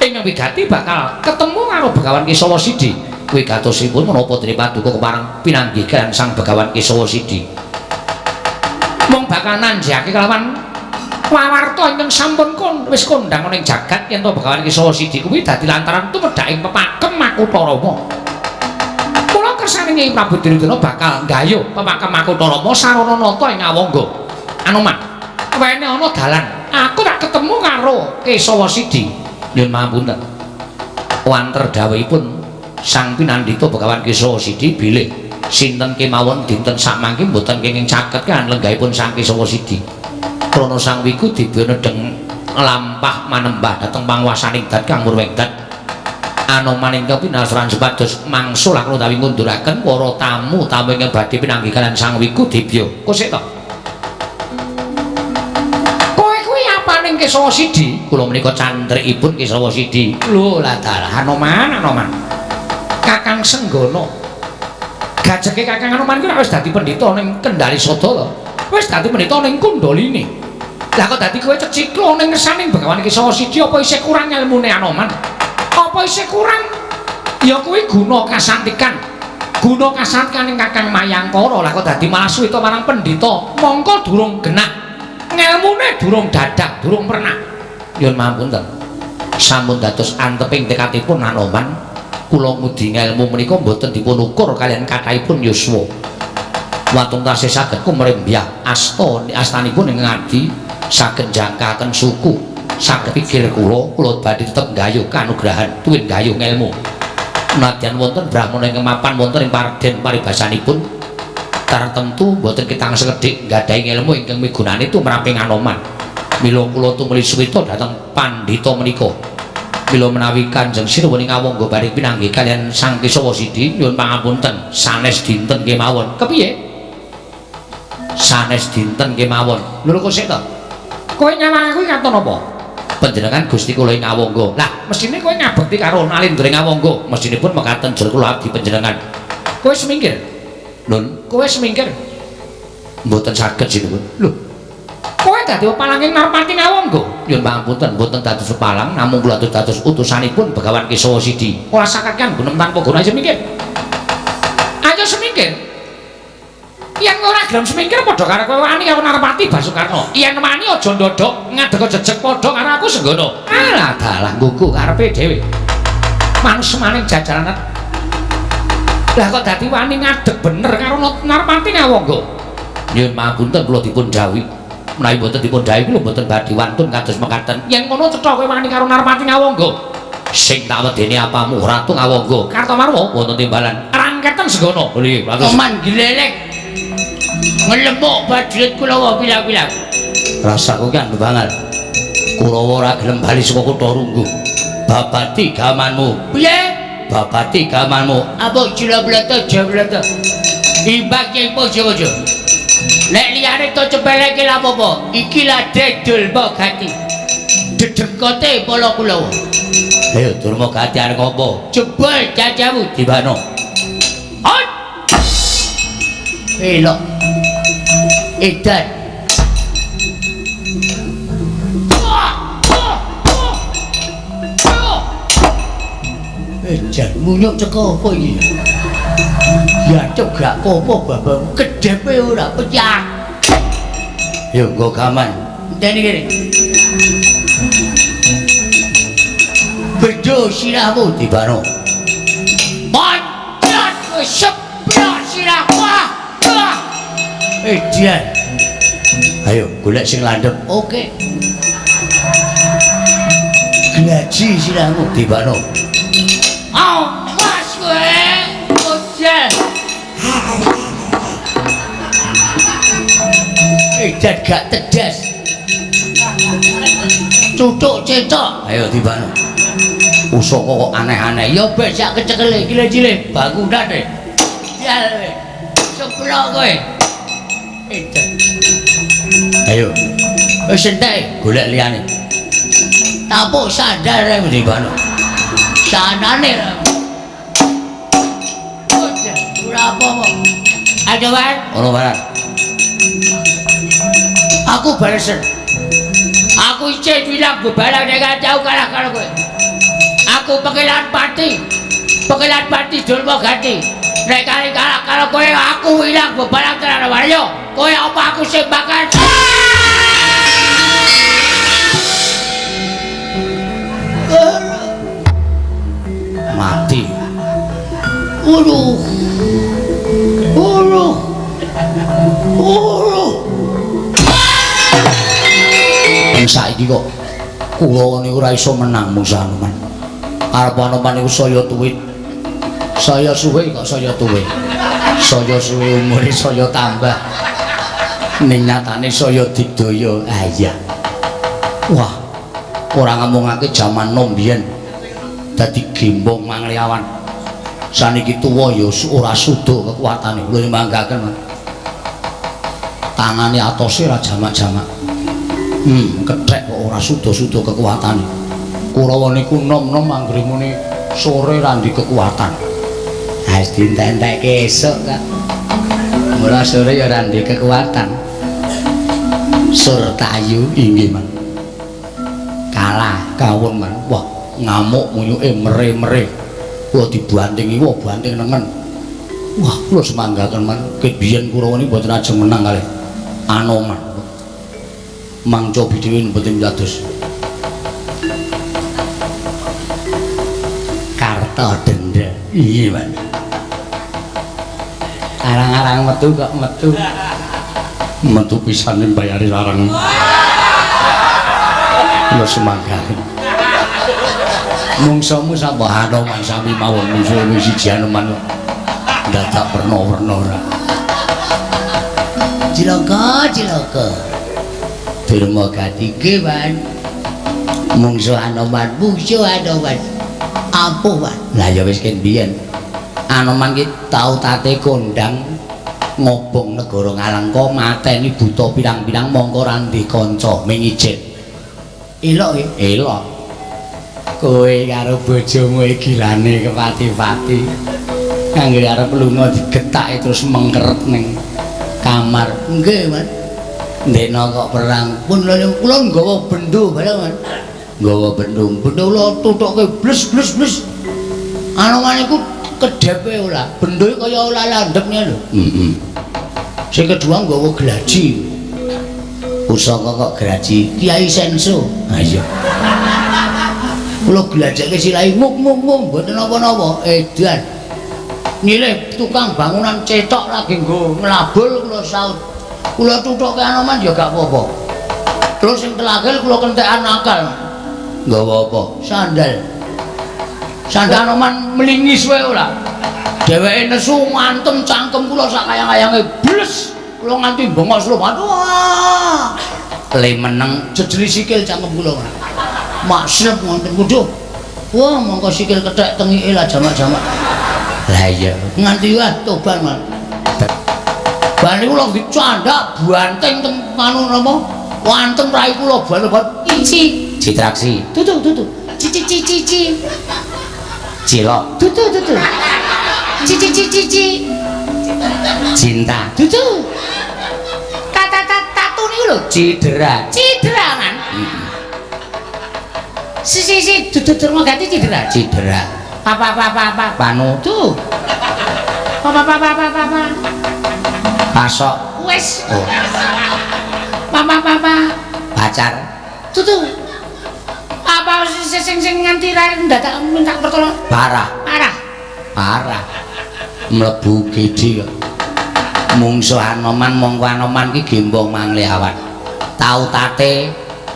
Ing wigati bakal ketemu karo Begawan Kesawa Sidi. Wigatosipun menapa dene paduka kepareng pinanggih kaliyan Sang Begawan Kesawa Sidi. Mung bakal nanjake kelawan wawarta ingkang sampun wis kondhang ana ing jagat yen to Begawan Kesawa Sidi kuwi dadi lantaran tumedhaking pepakem Makutha Rama. Mula kersane Nyai Prabu Duryudana bakal nggayuh pepakem Makutha Rama sarana nata ing Awangga. Anoman, wene ana dalan, aku tak ketemu karo Kesawa Sidi. Nyuwun pangapunten. Wanter dawuhipun Sang Pinandita Begawan Kesawa Sidi bilih sinten kemawon dinten sakmangke mboten kenging caket kan lenggahipun Sang Kesawa Sidi. Krana Sang Wiku dibya nedheng lampah manembah dhateng panguwasaning dat kang murwengdat. Anoman ingkang pinasran supados mangsul lakon utawi ngunduraken para tamu-tamu ingkang badhe pinanggih kaliyan Sang Wiku dibya. Kosek to? Kowe kuwi apaning Kesawa Sidi? Kula menika candrikipun Kesawa Sidi. Lho lah dalah Anoman, Anoman. Kakang Senggana. Gajeke Kakang Anoman kuwi wis dadi pendhita ning Kendali Sada to. Wis dadi pendhita ning Kundalini. Lah kok dadi kowe cecikla ning ngersaning Begawan Kesawa Sidi apa isih kurang ilmune Anoman? Apa isih kurang? Ya kuwi guna kasantikan. Guna kasantikan ing Kakang Mayangkara. Lah kok dadi malah suwita marang pendhita. Mongko durung genah. Ngelmune durung dadak, durung pernah. Nyuwun pangapunten. Sampun dados anteping tekadipun Anoman, kula ngudi ngelmu menika mboten dipun ukur kaliyan kathahipun yuswa. Watun tasih saged kumrembyah asta astanipun ing ngadi saged jangkaken suku, saged pikir kula, kula badhe tetep nggayuh kanugrahan tuwin nggayuh ngelmu. Nadyan wonten brahmana ingkang mapan wonten ing parden paribasanipun tartemtu mboten ketang sekedhik nggadahi ngelmu ingkang migunani tumraping Anoman. Mila kula tumuli suwita dhateng pandhita menika. Mila menawi Kanjeng Sinuwun ing Awangga badhe pinanggih kaliyan Sang Kesawa Sidi nyuwun pangapunten sanes dinten kemawon. Kepiye? Sanes dinten kemawon. Lho kok sik to? Kowe nyawang aku katon apa? Panjenengan Gusti kula ing Awangga. Lah, mesthine kowe ngabekti karo Nalendra ing Awangga. Mestinipun mekaten jer kula abdi panjenengan. Kowe semingkir. Nun, kowe semingkir. Mboten saged sinuwun. Lho. Kowe dadi pepalang ing Narpati Ngawangga. Nyuwun pangapunten, mboten dados pepalang, namung kula dados utusanipun Begawan Kesawa Sidi. Ora sakakean gunem tanpa guna semingkir. Ayo semingkir. Yen ora gelem semingkir padha karo kowe wani karo Narpati Basukarna. Yen wani aja ndodok ngadeg jejeg padha karo aku senggono. Alah dalah nggugu karepe dhewe. Mangsemaning jajaran. Lah kok dadi wani ngadeg bener karo Narpati Ngawangga. Nyuwun pangapunten kula dipun dhawuhi. Menawi mboten dipun dhawuhi kula mboten badhe wantun kados mekaten. Yen ngono cetha kowe wani karo Narpati Ngawangga. Sing tak wedeni apamu Ratu Ngawangga? Kartomarwa wonten timbalan. Rangketen senggono. Nggih, Oman glelek. Ngelemuk prajurit Kurawa pilang-pilang. Rasaku kan banget. Kurawa ora gelem bali saka kutha Runggu. Babati gamanmu. Piye? Babati gamanmu. Apa jila blata jablata. Imbak ing pojo-pojo. Nek liyane to cepeleke lha apa-apa. Iki lade Durma Gati. Dedengkote para Kurawa. Ayo Durma Gati arep ngopo? Jebol cacamu dibano. Ot. Elok. Edan. Edan munyuk teko apa iki? Ya cegak apa babang kedhepe ora pecah. Yo nggo gaman. Enteni kene. Bedo sirahmu dibano. Pancet seprok sirahmu. Edan. Ayo golek sing landhep. Oke. Glaji sirahmu dibano. Awas kowe, bocah. Edan gak tedas. Cucuk cetok. Ayo dibano. Pusaka kok aneh-aneh. Ya ben sak kecekele iki cilik bangunan e. Jal kowe. Seplok kowe. Edan. Ayo. Wis entek golek liyane. Tapuk sandal rek dibano. Sanane. Bocah ora apa-apa. Ayo wae. Ono barang. Aku balesen. Aku isih bilang bebalang nek tau kalah karo kowe. Aku pekelan pati. Pekelan pati Durma Gati. Nek kali kalah karo kowe aku ilang bebalang tenan waryo. Kowe apa aku sembakan? Mati. Uluh. Uluh. Uluh. Saiki kok kula niku ora iso menang mungsuh Anoman. Arep Anoman niku saya tuwit. Saya suwe kok saya tuwe. Saya suwe umure saya tambah. Ning nyatane saya digdaya. Ah iya. Wah, ora ngomongake jaman nom biyen. Dadi gembong mangliawan. Saniki tuwa ya ora suda kekuatane. Kula manggaken. Tangane atose ora jamak-jamak. Kethek kok ora suda-suda kekuatane. Kurawa niku nom-nom anggere muni sore ra ndek kekuatan. Ha wis dientek-entekke esuk kok. Mula sore ya ora ndek kekuatan. Surtayu inggih, Man. Kalah kawon, Man. Wah, ngamuk munyuke mere-mere. Kula dibantingi, wah banting nengen. Wah, kula semanggaken, Man. Ket biyen Kurawa niku mboten ajeng menang kalih Anoman. Mang cobi dhewe mboten dados. Karto Denda. Iya, Pak. Arang-arang metu kok metu. Metu pisan mbayari larang. Ya semangkane. Mungsuhmu sapa Hanoman sami mawon mungsuhe siji Hanoman. Dadak werna-werna ora. Cilaka, cilaka. Durma gati nggih, Pak. Mungsuh Hanoman, mungsuh Hanoman. Ampuh, Pak. Lah ya wis ken biyen. Anoman ki tau tate kondang ngobong negara Ngalengka mateni buta pirang-pirang mongko ora ndek kanca ming ijen. Elok nggih. Elok. Kowe karo bojomu gilane kepati-pati. Kanggo arep lunga digetake terus mengkeret ning kamar. Nggih, Mas. Ndekno kok perang. Pun kula nggawa bendo bareng, Mas. Nggawa bendo. Bendo kula tutuke bles bles bles. Anoman iku kedhepe ora. Bendo kaya ora landhepne lho. Heeh. Sing kedua nggawa glaji. Pusaka kok graji. Kiai Senso. Ha iya. Kula glajake silahi muk muk muk mboten napa-napa. Edan. Nyilih tukang bangunan cetok lagi nggo nglabul kula saut. Kula tutuke Anoman ya gak apa-apa. Terus sing terakhir kula kentekan akal. Nggawa apa? Sandal. Sandal Anoman mlingis wae ora. Dheweke nesu ngantem cangkem kula sak kayang-kayange bles. Kula nganti bengok slow. Wah. Le meneng jejeli sikil cangkem kula ora. Maksud ngonten kudu. Wah, mongko sikil kethek tengike lah jamak-jamak. Lah iya, nganti wae tobat, Mas. Bar niku kula dicandak banting teng anu napa? Wantem rai kula ban-ban ici. Citraksi. Tutu tutu. Cici cici cici. Cilok. Tutu tutu. Cici cici cici. Cinta. Tutu. Tata tatu niku lho. Cidera. Cidera kan. Si si si dudu Durma Gati cidera. Cidera. Apa apa apa apa. Panu. Tuh. Apa apa apa apa apa. Pasok. Wes. Oh. Papa papa. Pacar. Tutu. Apa sing sing sing nganti ra ndadak minta pertolongan? Parah. Parah. Parah. Mlebu gede kok. Mungsuh Anoman mongko Anoman ki gembong mangliawan. Tau tate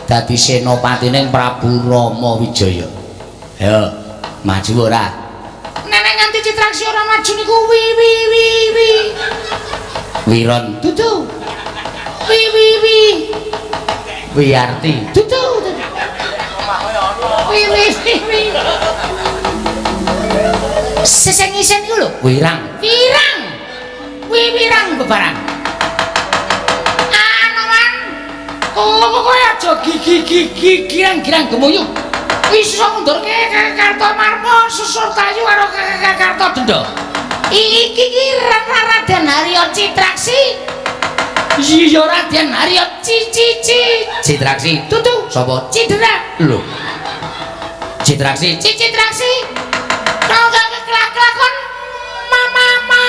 dadi senopatine Prabu Rama Wijaya. Ayo, maju ora? Nenek nganti Citraksi ora maju niku wi wi wi wi. Wiron. Dudu. Wi wi wi. Wiyarti. Dudu. Wi wi wi wi. Seseng isen iku lho. Wirang. Wirang. Wi wirang bebarang. Anoman. Kowe aja gigi-gigi girang-girang gemuyuh. Iso ngundurke Karto Marmo susur tayu karo Karto Denda. Iki iki Raden Haryo Citraksi. Iya Raden Haryo Cici Citraksi. Tutu. Sapa? Cidera. Lho. Citraksi. Citraksi. Kau gak kelak-kelakon mama-mama.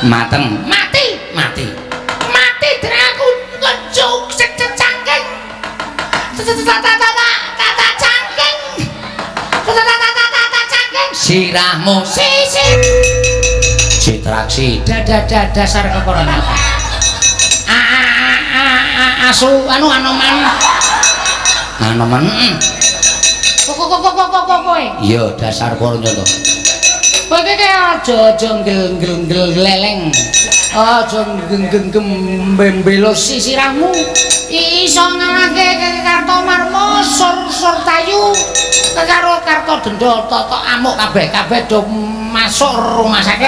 Mateng. Mati. Mati. Mati dene aku ngecuk sececangking. Tata cangking. Tata cangking. Sirahmu sisi. Citraksi. Dada dasar kekorona. Asu anu Anoman. Anoman. Kok kowe. Iya dasar kono to. Kowe iki aja-aja ngel-ngel leleng. Aja geng-geng-gembelo sisirahmu. Iso ngalahke Karto Marmo sur-sur tayu karo Karto Denda totok amuk kabeh kabeh do masuk rumah sakit.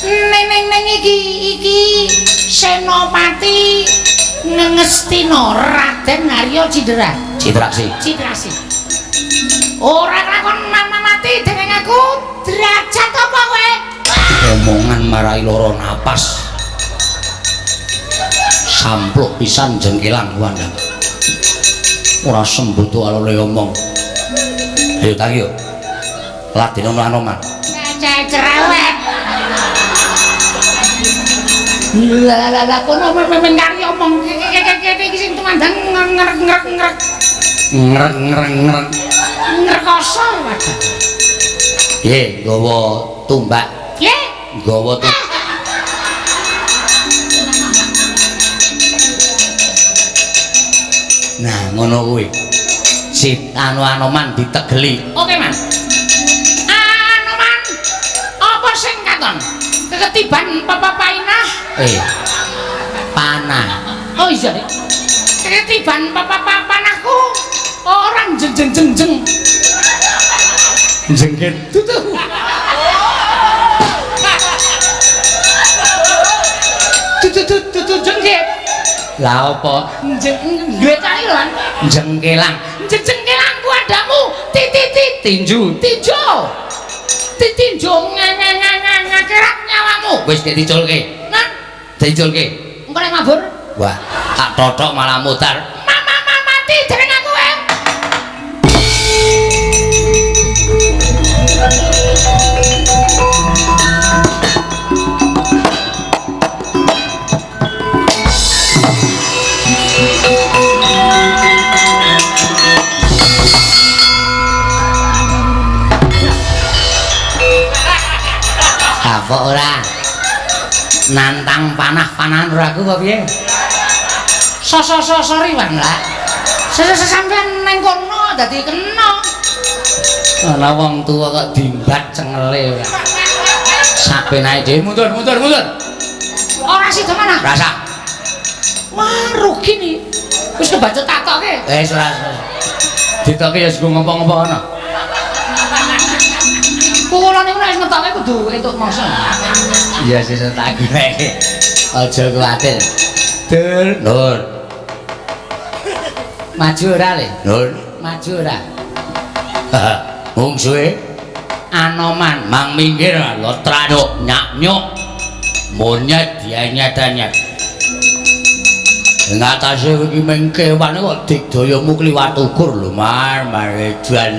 Neng neng neng iki iki Senopati Ngestina Raden Haryo Cidera. Citraksi. Citraksi. Ora lakon mama mati dening aku derajat apa kowe? Omongan marai loro napas. Sampluk pisan jengkelang wandang. Ora sembuto alole omong. Ayo tangi yo. Ladene Anoman. Cerewet. Lah lah lah kono memeng kari omong kene iki sing tumandang ngrek ngrek ngrek. Ngrek ngrek ngrek. Ngrekoso wadah. Piye nggawa tumbak? Piye? Nggawa tumbak. Nah, ngono kuwi. Si anu Anoman ditegeli. Oke, Man. Anoman, apa sing katon? Keketiban papapainah? Panah. Oh iya, Dik. Keketiban papapanahku orang jeng jeng jeng jeng. Jengket. Tutuh. Tutuh tutuh jengket. Lah apa? Jeng glecake lho. Jengkelang. Jeng jengkelangku adamu. Titi Tinju. tinjo. Titinjo ngangangangangerak nyawamu. Wis diculke. Nan, Diculke. engko nek mabur. Wah, tak totok malah mutar. Mama mati jeneng aku eh. Apa ora? Nantang panah-panahan ora aku apa piye? So so so sorry Wan lah. Sampean neng kono dadi kena. Ana wong tuwa kok dimbat cengele ora. Sak penake dhewe mundur mundur mundur. Ora sida manah. Rasa. Wah, rugi nih. Wis kebacut tatoke. Wis ora. Ditoke ya sing ngopo-ngopo ana. Kula niku nek wis ngetoke kudu entuk mangsa. Iya sesuk tak goleki. Aja kuwatir. Dur, Nur. Maju ora le? Nur, Maju ora. Mungsuhe Anoman. Mang minggir lotranuk nyak-nyuk. Monyet dianyat-anyat. Ing atase iki mung kewan kok digdayamu kliwat ukur lho, Mar, marejan.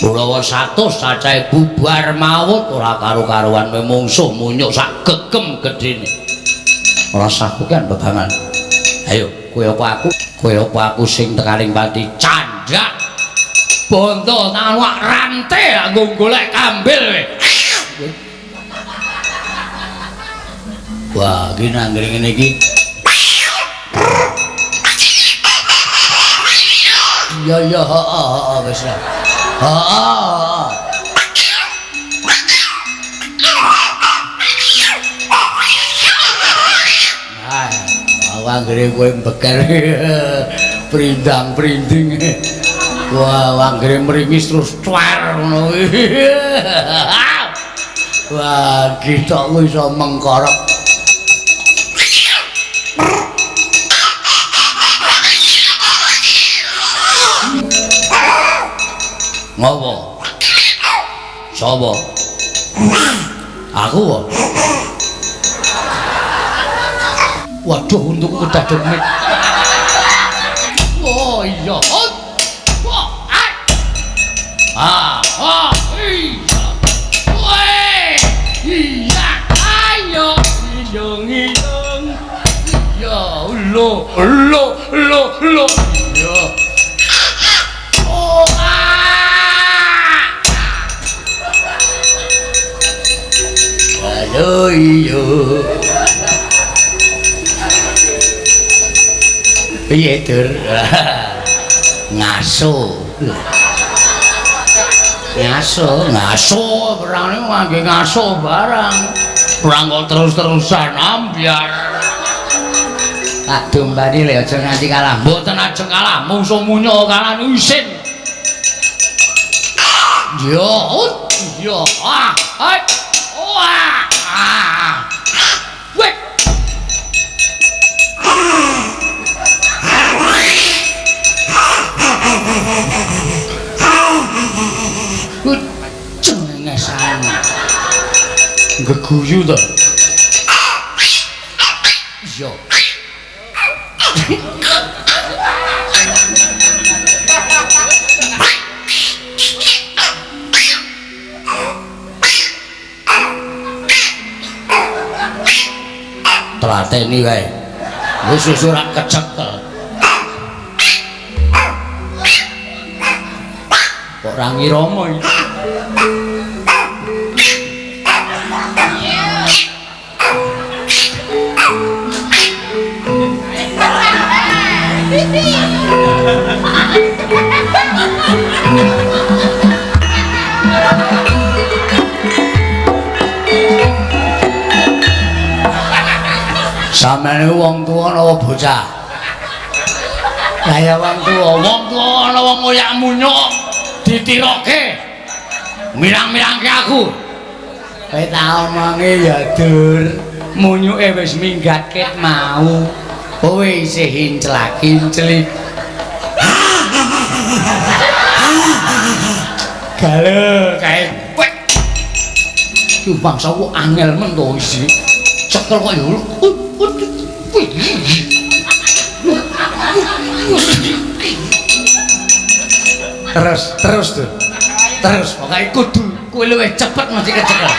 Urawa 100 cacahe bubar mawut ora karo-karuan mungsuh munyuk sak gegem gedene. Ora sah kan bebangan. Ayo, kowe apa aku? Kowe apa aku sing tekaning pati candhak. Bondo tangan wak rante nggo golek kambil kowe. Wah, iki nang ngene iki. Iya iya heeh heeh wis lah. Heeh. Nah, anggere kowe mbeker prindang-prinding. Wah, anggere mringis terus cuer ngono kuwi. Wah, githok kuwi iso mengkorok. Ngopo? Sapa? Aku kok. Waduh, untukku kedaduk mit. Oh iya. Oh. Ah, ah, iya. Weh. Iya, ayo. Iyong, iyong. Iya, lo, lo, lo, lo. Iya. Oh, ah. Halo, iyo. Piye, Dur? Ngaso. Ngaso, ngaso, perang niku ngangge ngaso barang. Perang kok terus-terusan ambyar. Tak dombani le aja nganti kalah. Mboten ajeng kalah, mungsuh munyo kalah isin. Yo, yo, ah, hai. Wah. Ah. Weh. Cengengesan. Geguyu to. Iya. Tlateni wae. Wis wis ora kecekel. Kok ora ngirama iki. Sampeyan niku wong tuwa napa bocah? Lah ya wong tuwa ana wong ngoyak munyuk ditiroke. Mirang-mirangke aku. Kowe tak omongi ya, Dur. Munyuke wis minggat ket mau. Kowe isih inclak-inclik. Gale kae. Kowe. Ki bangsa ku angel men to isi. Cekel kok ya. Terus tuh. Terus pokoke kudu kowe luwih cepet mesti kecekel.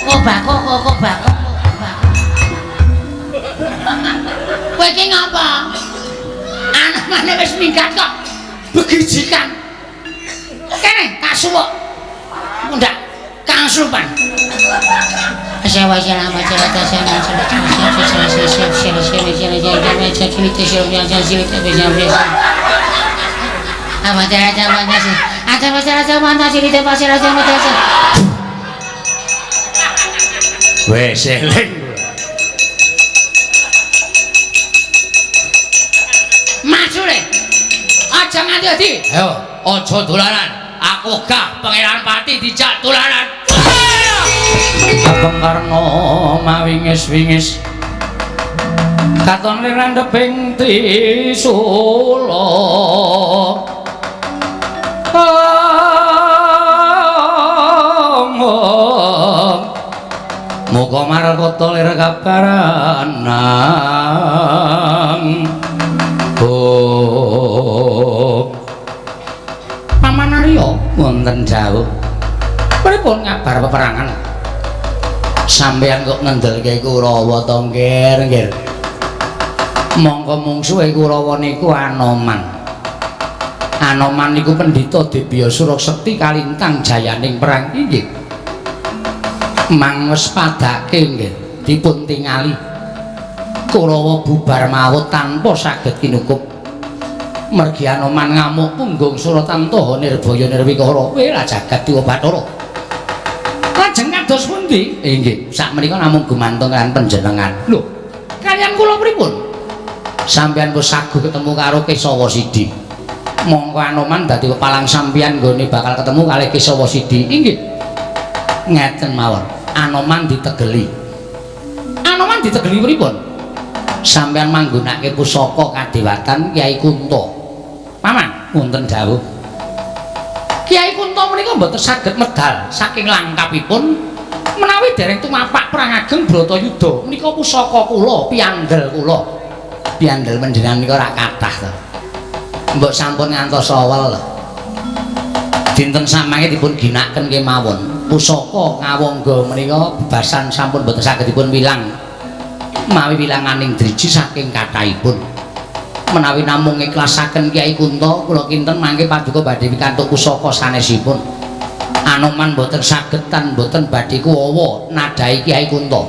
Kok bako. Kowe iki ngapa? Anak-anake wis minggat kok begijikan. Kene tak suwuk. Ndak kangsupan. Wes eling. Maju le. Aja nganti adi. Ayo, aja dolanan. Aku gah Pangeran Pati dijak dolanan. Kakung Karna mawingis-wingis katon lir landheping trisula. Muga markata lir kabaranang. Oh. Paman Arya wonten jauh. Pripun ngabar peperangan? Sampeyan kok ngendelke Kurawa to, Nggir, Nggir. Mongko mungsuhe Kurawa niku Anoman. Anoman niku pendhita Dibya Surasekti kalintang jayaning perang inggih. Mang wis padake nggih dipun tingali. Kurawa bubar mawut tanpa saged kinukup. Mergi Anoman ngamuk punggung Suratantaha nirbaya nirwikara. Wela jagat dewa Bathara. Lajeng kados pundi? Inggih, sakmenika namung gumantung kaliyan panjenengan. Lho, kaliyan kula pripun? Sampeyan wis saguh ketemu karo Kesawa Sidi. Mongko Anoman dadi pepalang sampeyan nggone bakal ketemu kalih Kesawa Sidi. Inggih. Ngeten mawon. Anoman ditegeli. Anoman ditegeli pripun? Sampeyan manggonake pusaka kadewatan Kyai Kunta. Paman, wonten dawuh. Kyai Kunta menika mboten saged medal saking langkapipun menawi dereng tumapak perang ageng Bratayuda. Menika pusaka kula, piandel kula. Piandel panjenengan menika ora kathah to. Mbok sampun ngantos awel. Dinten samangke dipun ginakaken kemawon. Pusaka ngawangga menika bebasan sampun mboten saged dipun wilang. Mawi wilanganing driji saking kathahipun. Menawi namung ngiklasaken Kyai Kunta, kula kinten mangke paduka badhe pikantuk pusaka sanesipun. Anoman mboten saged tan mboten badhe kuwawa nadhahi Kyai Kunta.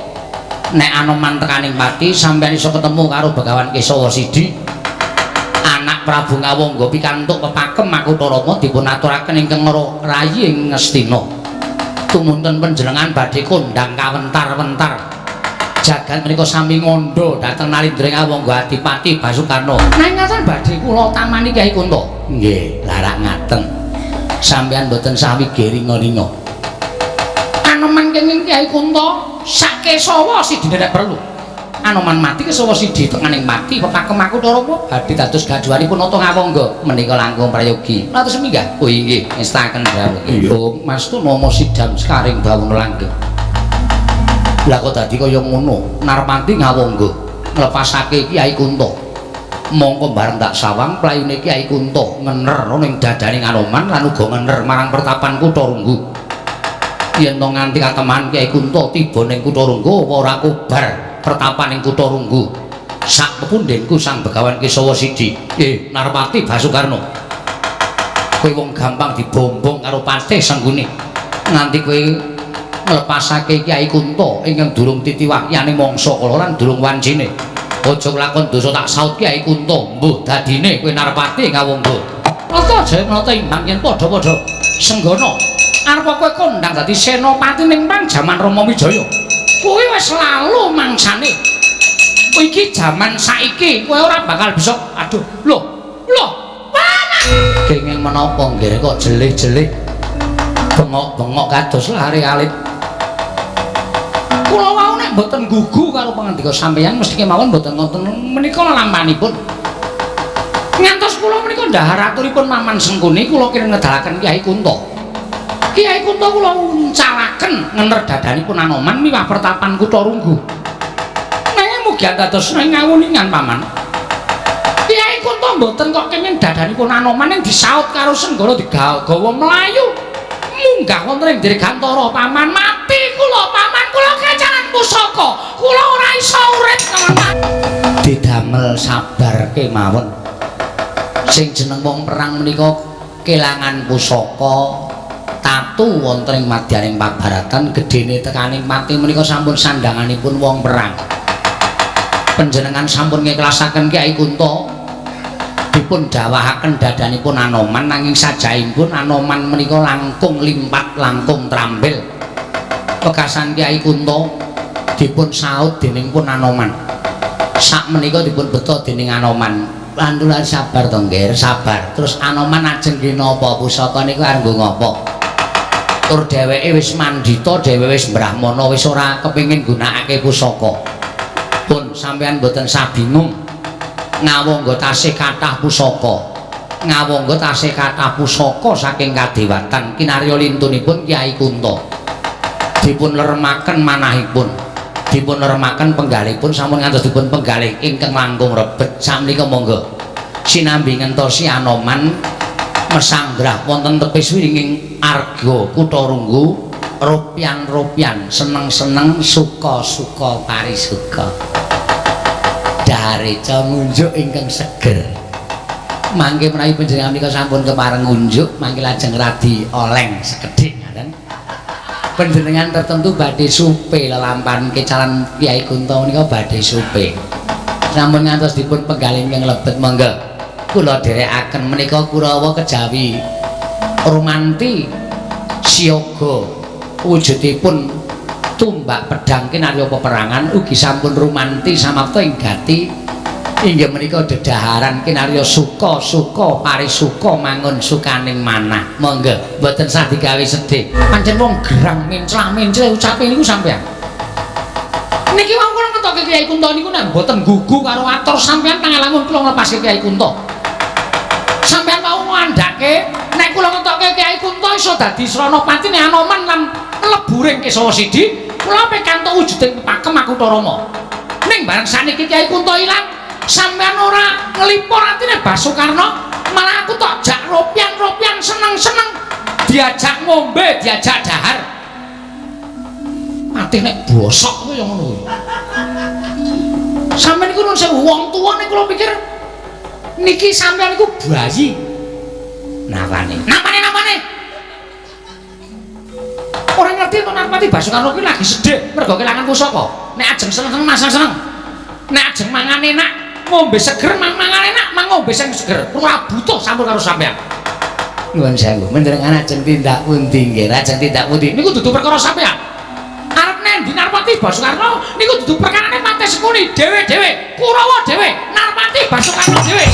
Nek Anoman tekaning pati sampeyan iso ketemu karo Begawan Kesawa Sidi. Anak Prabu Ngawangga pikantuk pepakem Makutha Rama dipun aturaken ingkang rayi ing Ngastina. Tumunten panjenengan badhe kondhang kawentar-wentar. Jagat menika sami ngandha dhateng Nalindra Ngawangga Adipati Basukarna. Nanging ngaten badhe kula tamani Kyai Kunta. Nggih, larak ngaten. Sampeyan mboten sami geringa-ringa. Anoman kenging Kyai Kunta sak Kesawa Sidi nek perlu. Anoman mati Kesawa Sidi tekaning mati pepakem Makutha Rama badhe dados gaduhanipun Nata Ngawangga menika langkung prayogi. Ratus minggah. Oh inggih, ngestaken dawuh. Oh, Mas tu nama sidam sekaring bawana langgeng. Lah kok dadi kaya ngono, Narpati Ngawangga nglepasake Kyai Kunta. Mongko bareng tak sawang playune Kyai Kunto ngener ning dadane Anoman lan uga ngener marang pertapan Kutha Runggu. Yen to nganti kateman Kyai Kunto tiba ning Kutha Runggu apa ora kobar pertapan ing Kutha Runggu. Sak pepundhenku Sang Begawan Kesawa Sidi, Narpati Basukarno. Kowe wong gampang dibombong karo Patih Sengguni. Nganti kowe nglepasake Kyai Kunto ingkang durung titiwahyane mangsa kala lan durung wancine. Aja nglakon dosa tak saut Kyai Kunto, mbuh dadine kowe Narpati ngawonggo. Nata jaya nata imbang yen padha-padha senggana. Arep kowe kondang dadi senopati ning pang jaman Rama Wijaya. Kowe wis lalu mangsane. Iki jaman saiki kowe ora bakal bisa. Aduh, lho, lho. Kenging menapa nggih kok jelih-jelih bengok-bengok kados lare alit. Kula wau nek mboten gugu karo pangandika sampeyan mesti kemawon mboten wonten menika lelampanipun. Ngantos kula menika ndhahar aturipun Maman Sengkuni kula kirang ngedalaken Kyai Kunto. Kyai Kunto kula uncalaken ngener dadanipun Anoman miwah pertapan Kutha Runggu. Nanging mugi dados ngawuningan Paman. Kyai Kunto mboten kok kenging dadanipun Anoman ning disaut karo Senggara digawa mlayu. Munggah wonten ing Dirgantara Paman, mati kula Paman, kula kecalan pusaka, kula ora iso urip kawan. Didamel sabar kemawon. Sing jeneng wong perang menika kelangan pusaka tatu wonten ing madyaning pabaratan gedene tekaning pati menika sampun sandhanganipun wong perang. Panjenengan sampun ngiklasaken Kyai Kunto dipun dawahaken dadanipun Anoman nanging sajaipun Anoman menika langkung limpat langkung trampil. Wekasan Kyai Kunto dipun saut dening pun Anoman. Sak menika dipun beto dening Anoman. Lan sabar to nggih, sabar. Terus Anoman ajeng nggih napa pusaka niku arep nggo ngapa? Tur dheweke wis mandhita, dheweke wis brahmana, wis ora kepengin nggunakake pusaka. Pun sampeyan mboten sah bingung. Ngawangga tasih kathah pusaka. Ngawangga tasih kathah pusaka saking kadewatan kinarya lintunipun Kyai Kunto. Dipun leremaken manahipun. Dipun leremaken penggalihipun sampun ngantos dipun penggalih ingkang langkung rebet. Sakmenika monggo sinambi ngentosi Anoman mesanggrah wonten tepis wiringing arga Kutha Runggu ropyan-ropyan seneng-seneng suka-suka parisuka. Dareca ngunjuk ingkang seger. Mangke menawi panjenengan menika sampun kepareng ngunjuk mangke lajeng radi oleng sekedhik ngaten. Panjenengan tertentu badhe supe lelampahan kecalan Kyai Kunto menika badhe supe. Sampun ngantos dipun penggalih ingkang lebet monggo. Kula dherekaken menika Kurawa kejawi rumanti siaga wujudipun tumbak pedang kinarya peperangan ugi sampun rumanti samapta ing gati inggih menika dedaharan kinarya suka-suka parisuka mangun sukaning manah. Monggo mboten sah digawe sedih. Pancen wong gerang menclah-mencleh ucape niku sampeyan. Niki wau kula ngetoke Kyai Kunto niku nek mboten gugu karo atur sampeyan pangalamun kula nglepaske Kyai Kunto. Sampeyan mau ngandhake nek kula ngetoke Kyai Kunto iso dadi sranapati nek Anoman lan mleburing Kesawa Sidi, kula pikantuk wujuding pakem Makutha Rama. Ning bareng saniki Kyai Kunto ilang, sampeyan ora nglipur atine Basukarno, malah aku tok jak ropyan-ropyan seneng-seneng diajak ngombe, diajak dahar. Mati nek bosok kuwi ya ngono kuwi. Sampeyan niku nuwun sewu wong tuwa nek kula pikir niki sampeyan niku bayi. Napane? Napane napane? Ora ngerti to Narpati Basukarno kuwi lagi sedih mergo kelangan pusaka. Nek ajeng seneng-seneng masang seneng. Nek ajeng mangan enak, ngombe seger, mangan enak, mang ngombe sing seger. Ora butuh sampun karo sampeyan. Nuwun sewu, panjenengan ajeng tindak pundi nggih? Ajeng tindak pundi? Niku dudu perkara sampeyan. Arep nendi Narpati Basukarno niku dudu perkarane Patih Sengkuni dhewe-dhewe, Kurawa dhewe, Narpati Basukarno dhewe.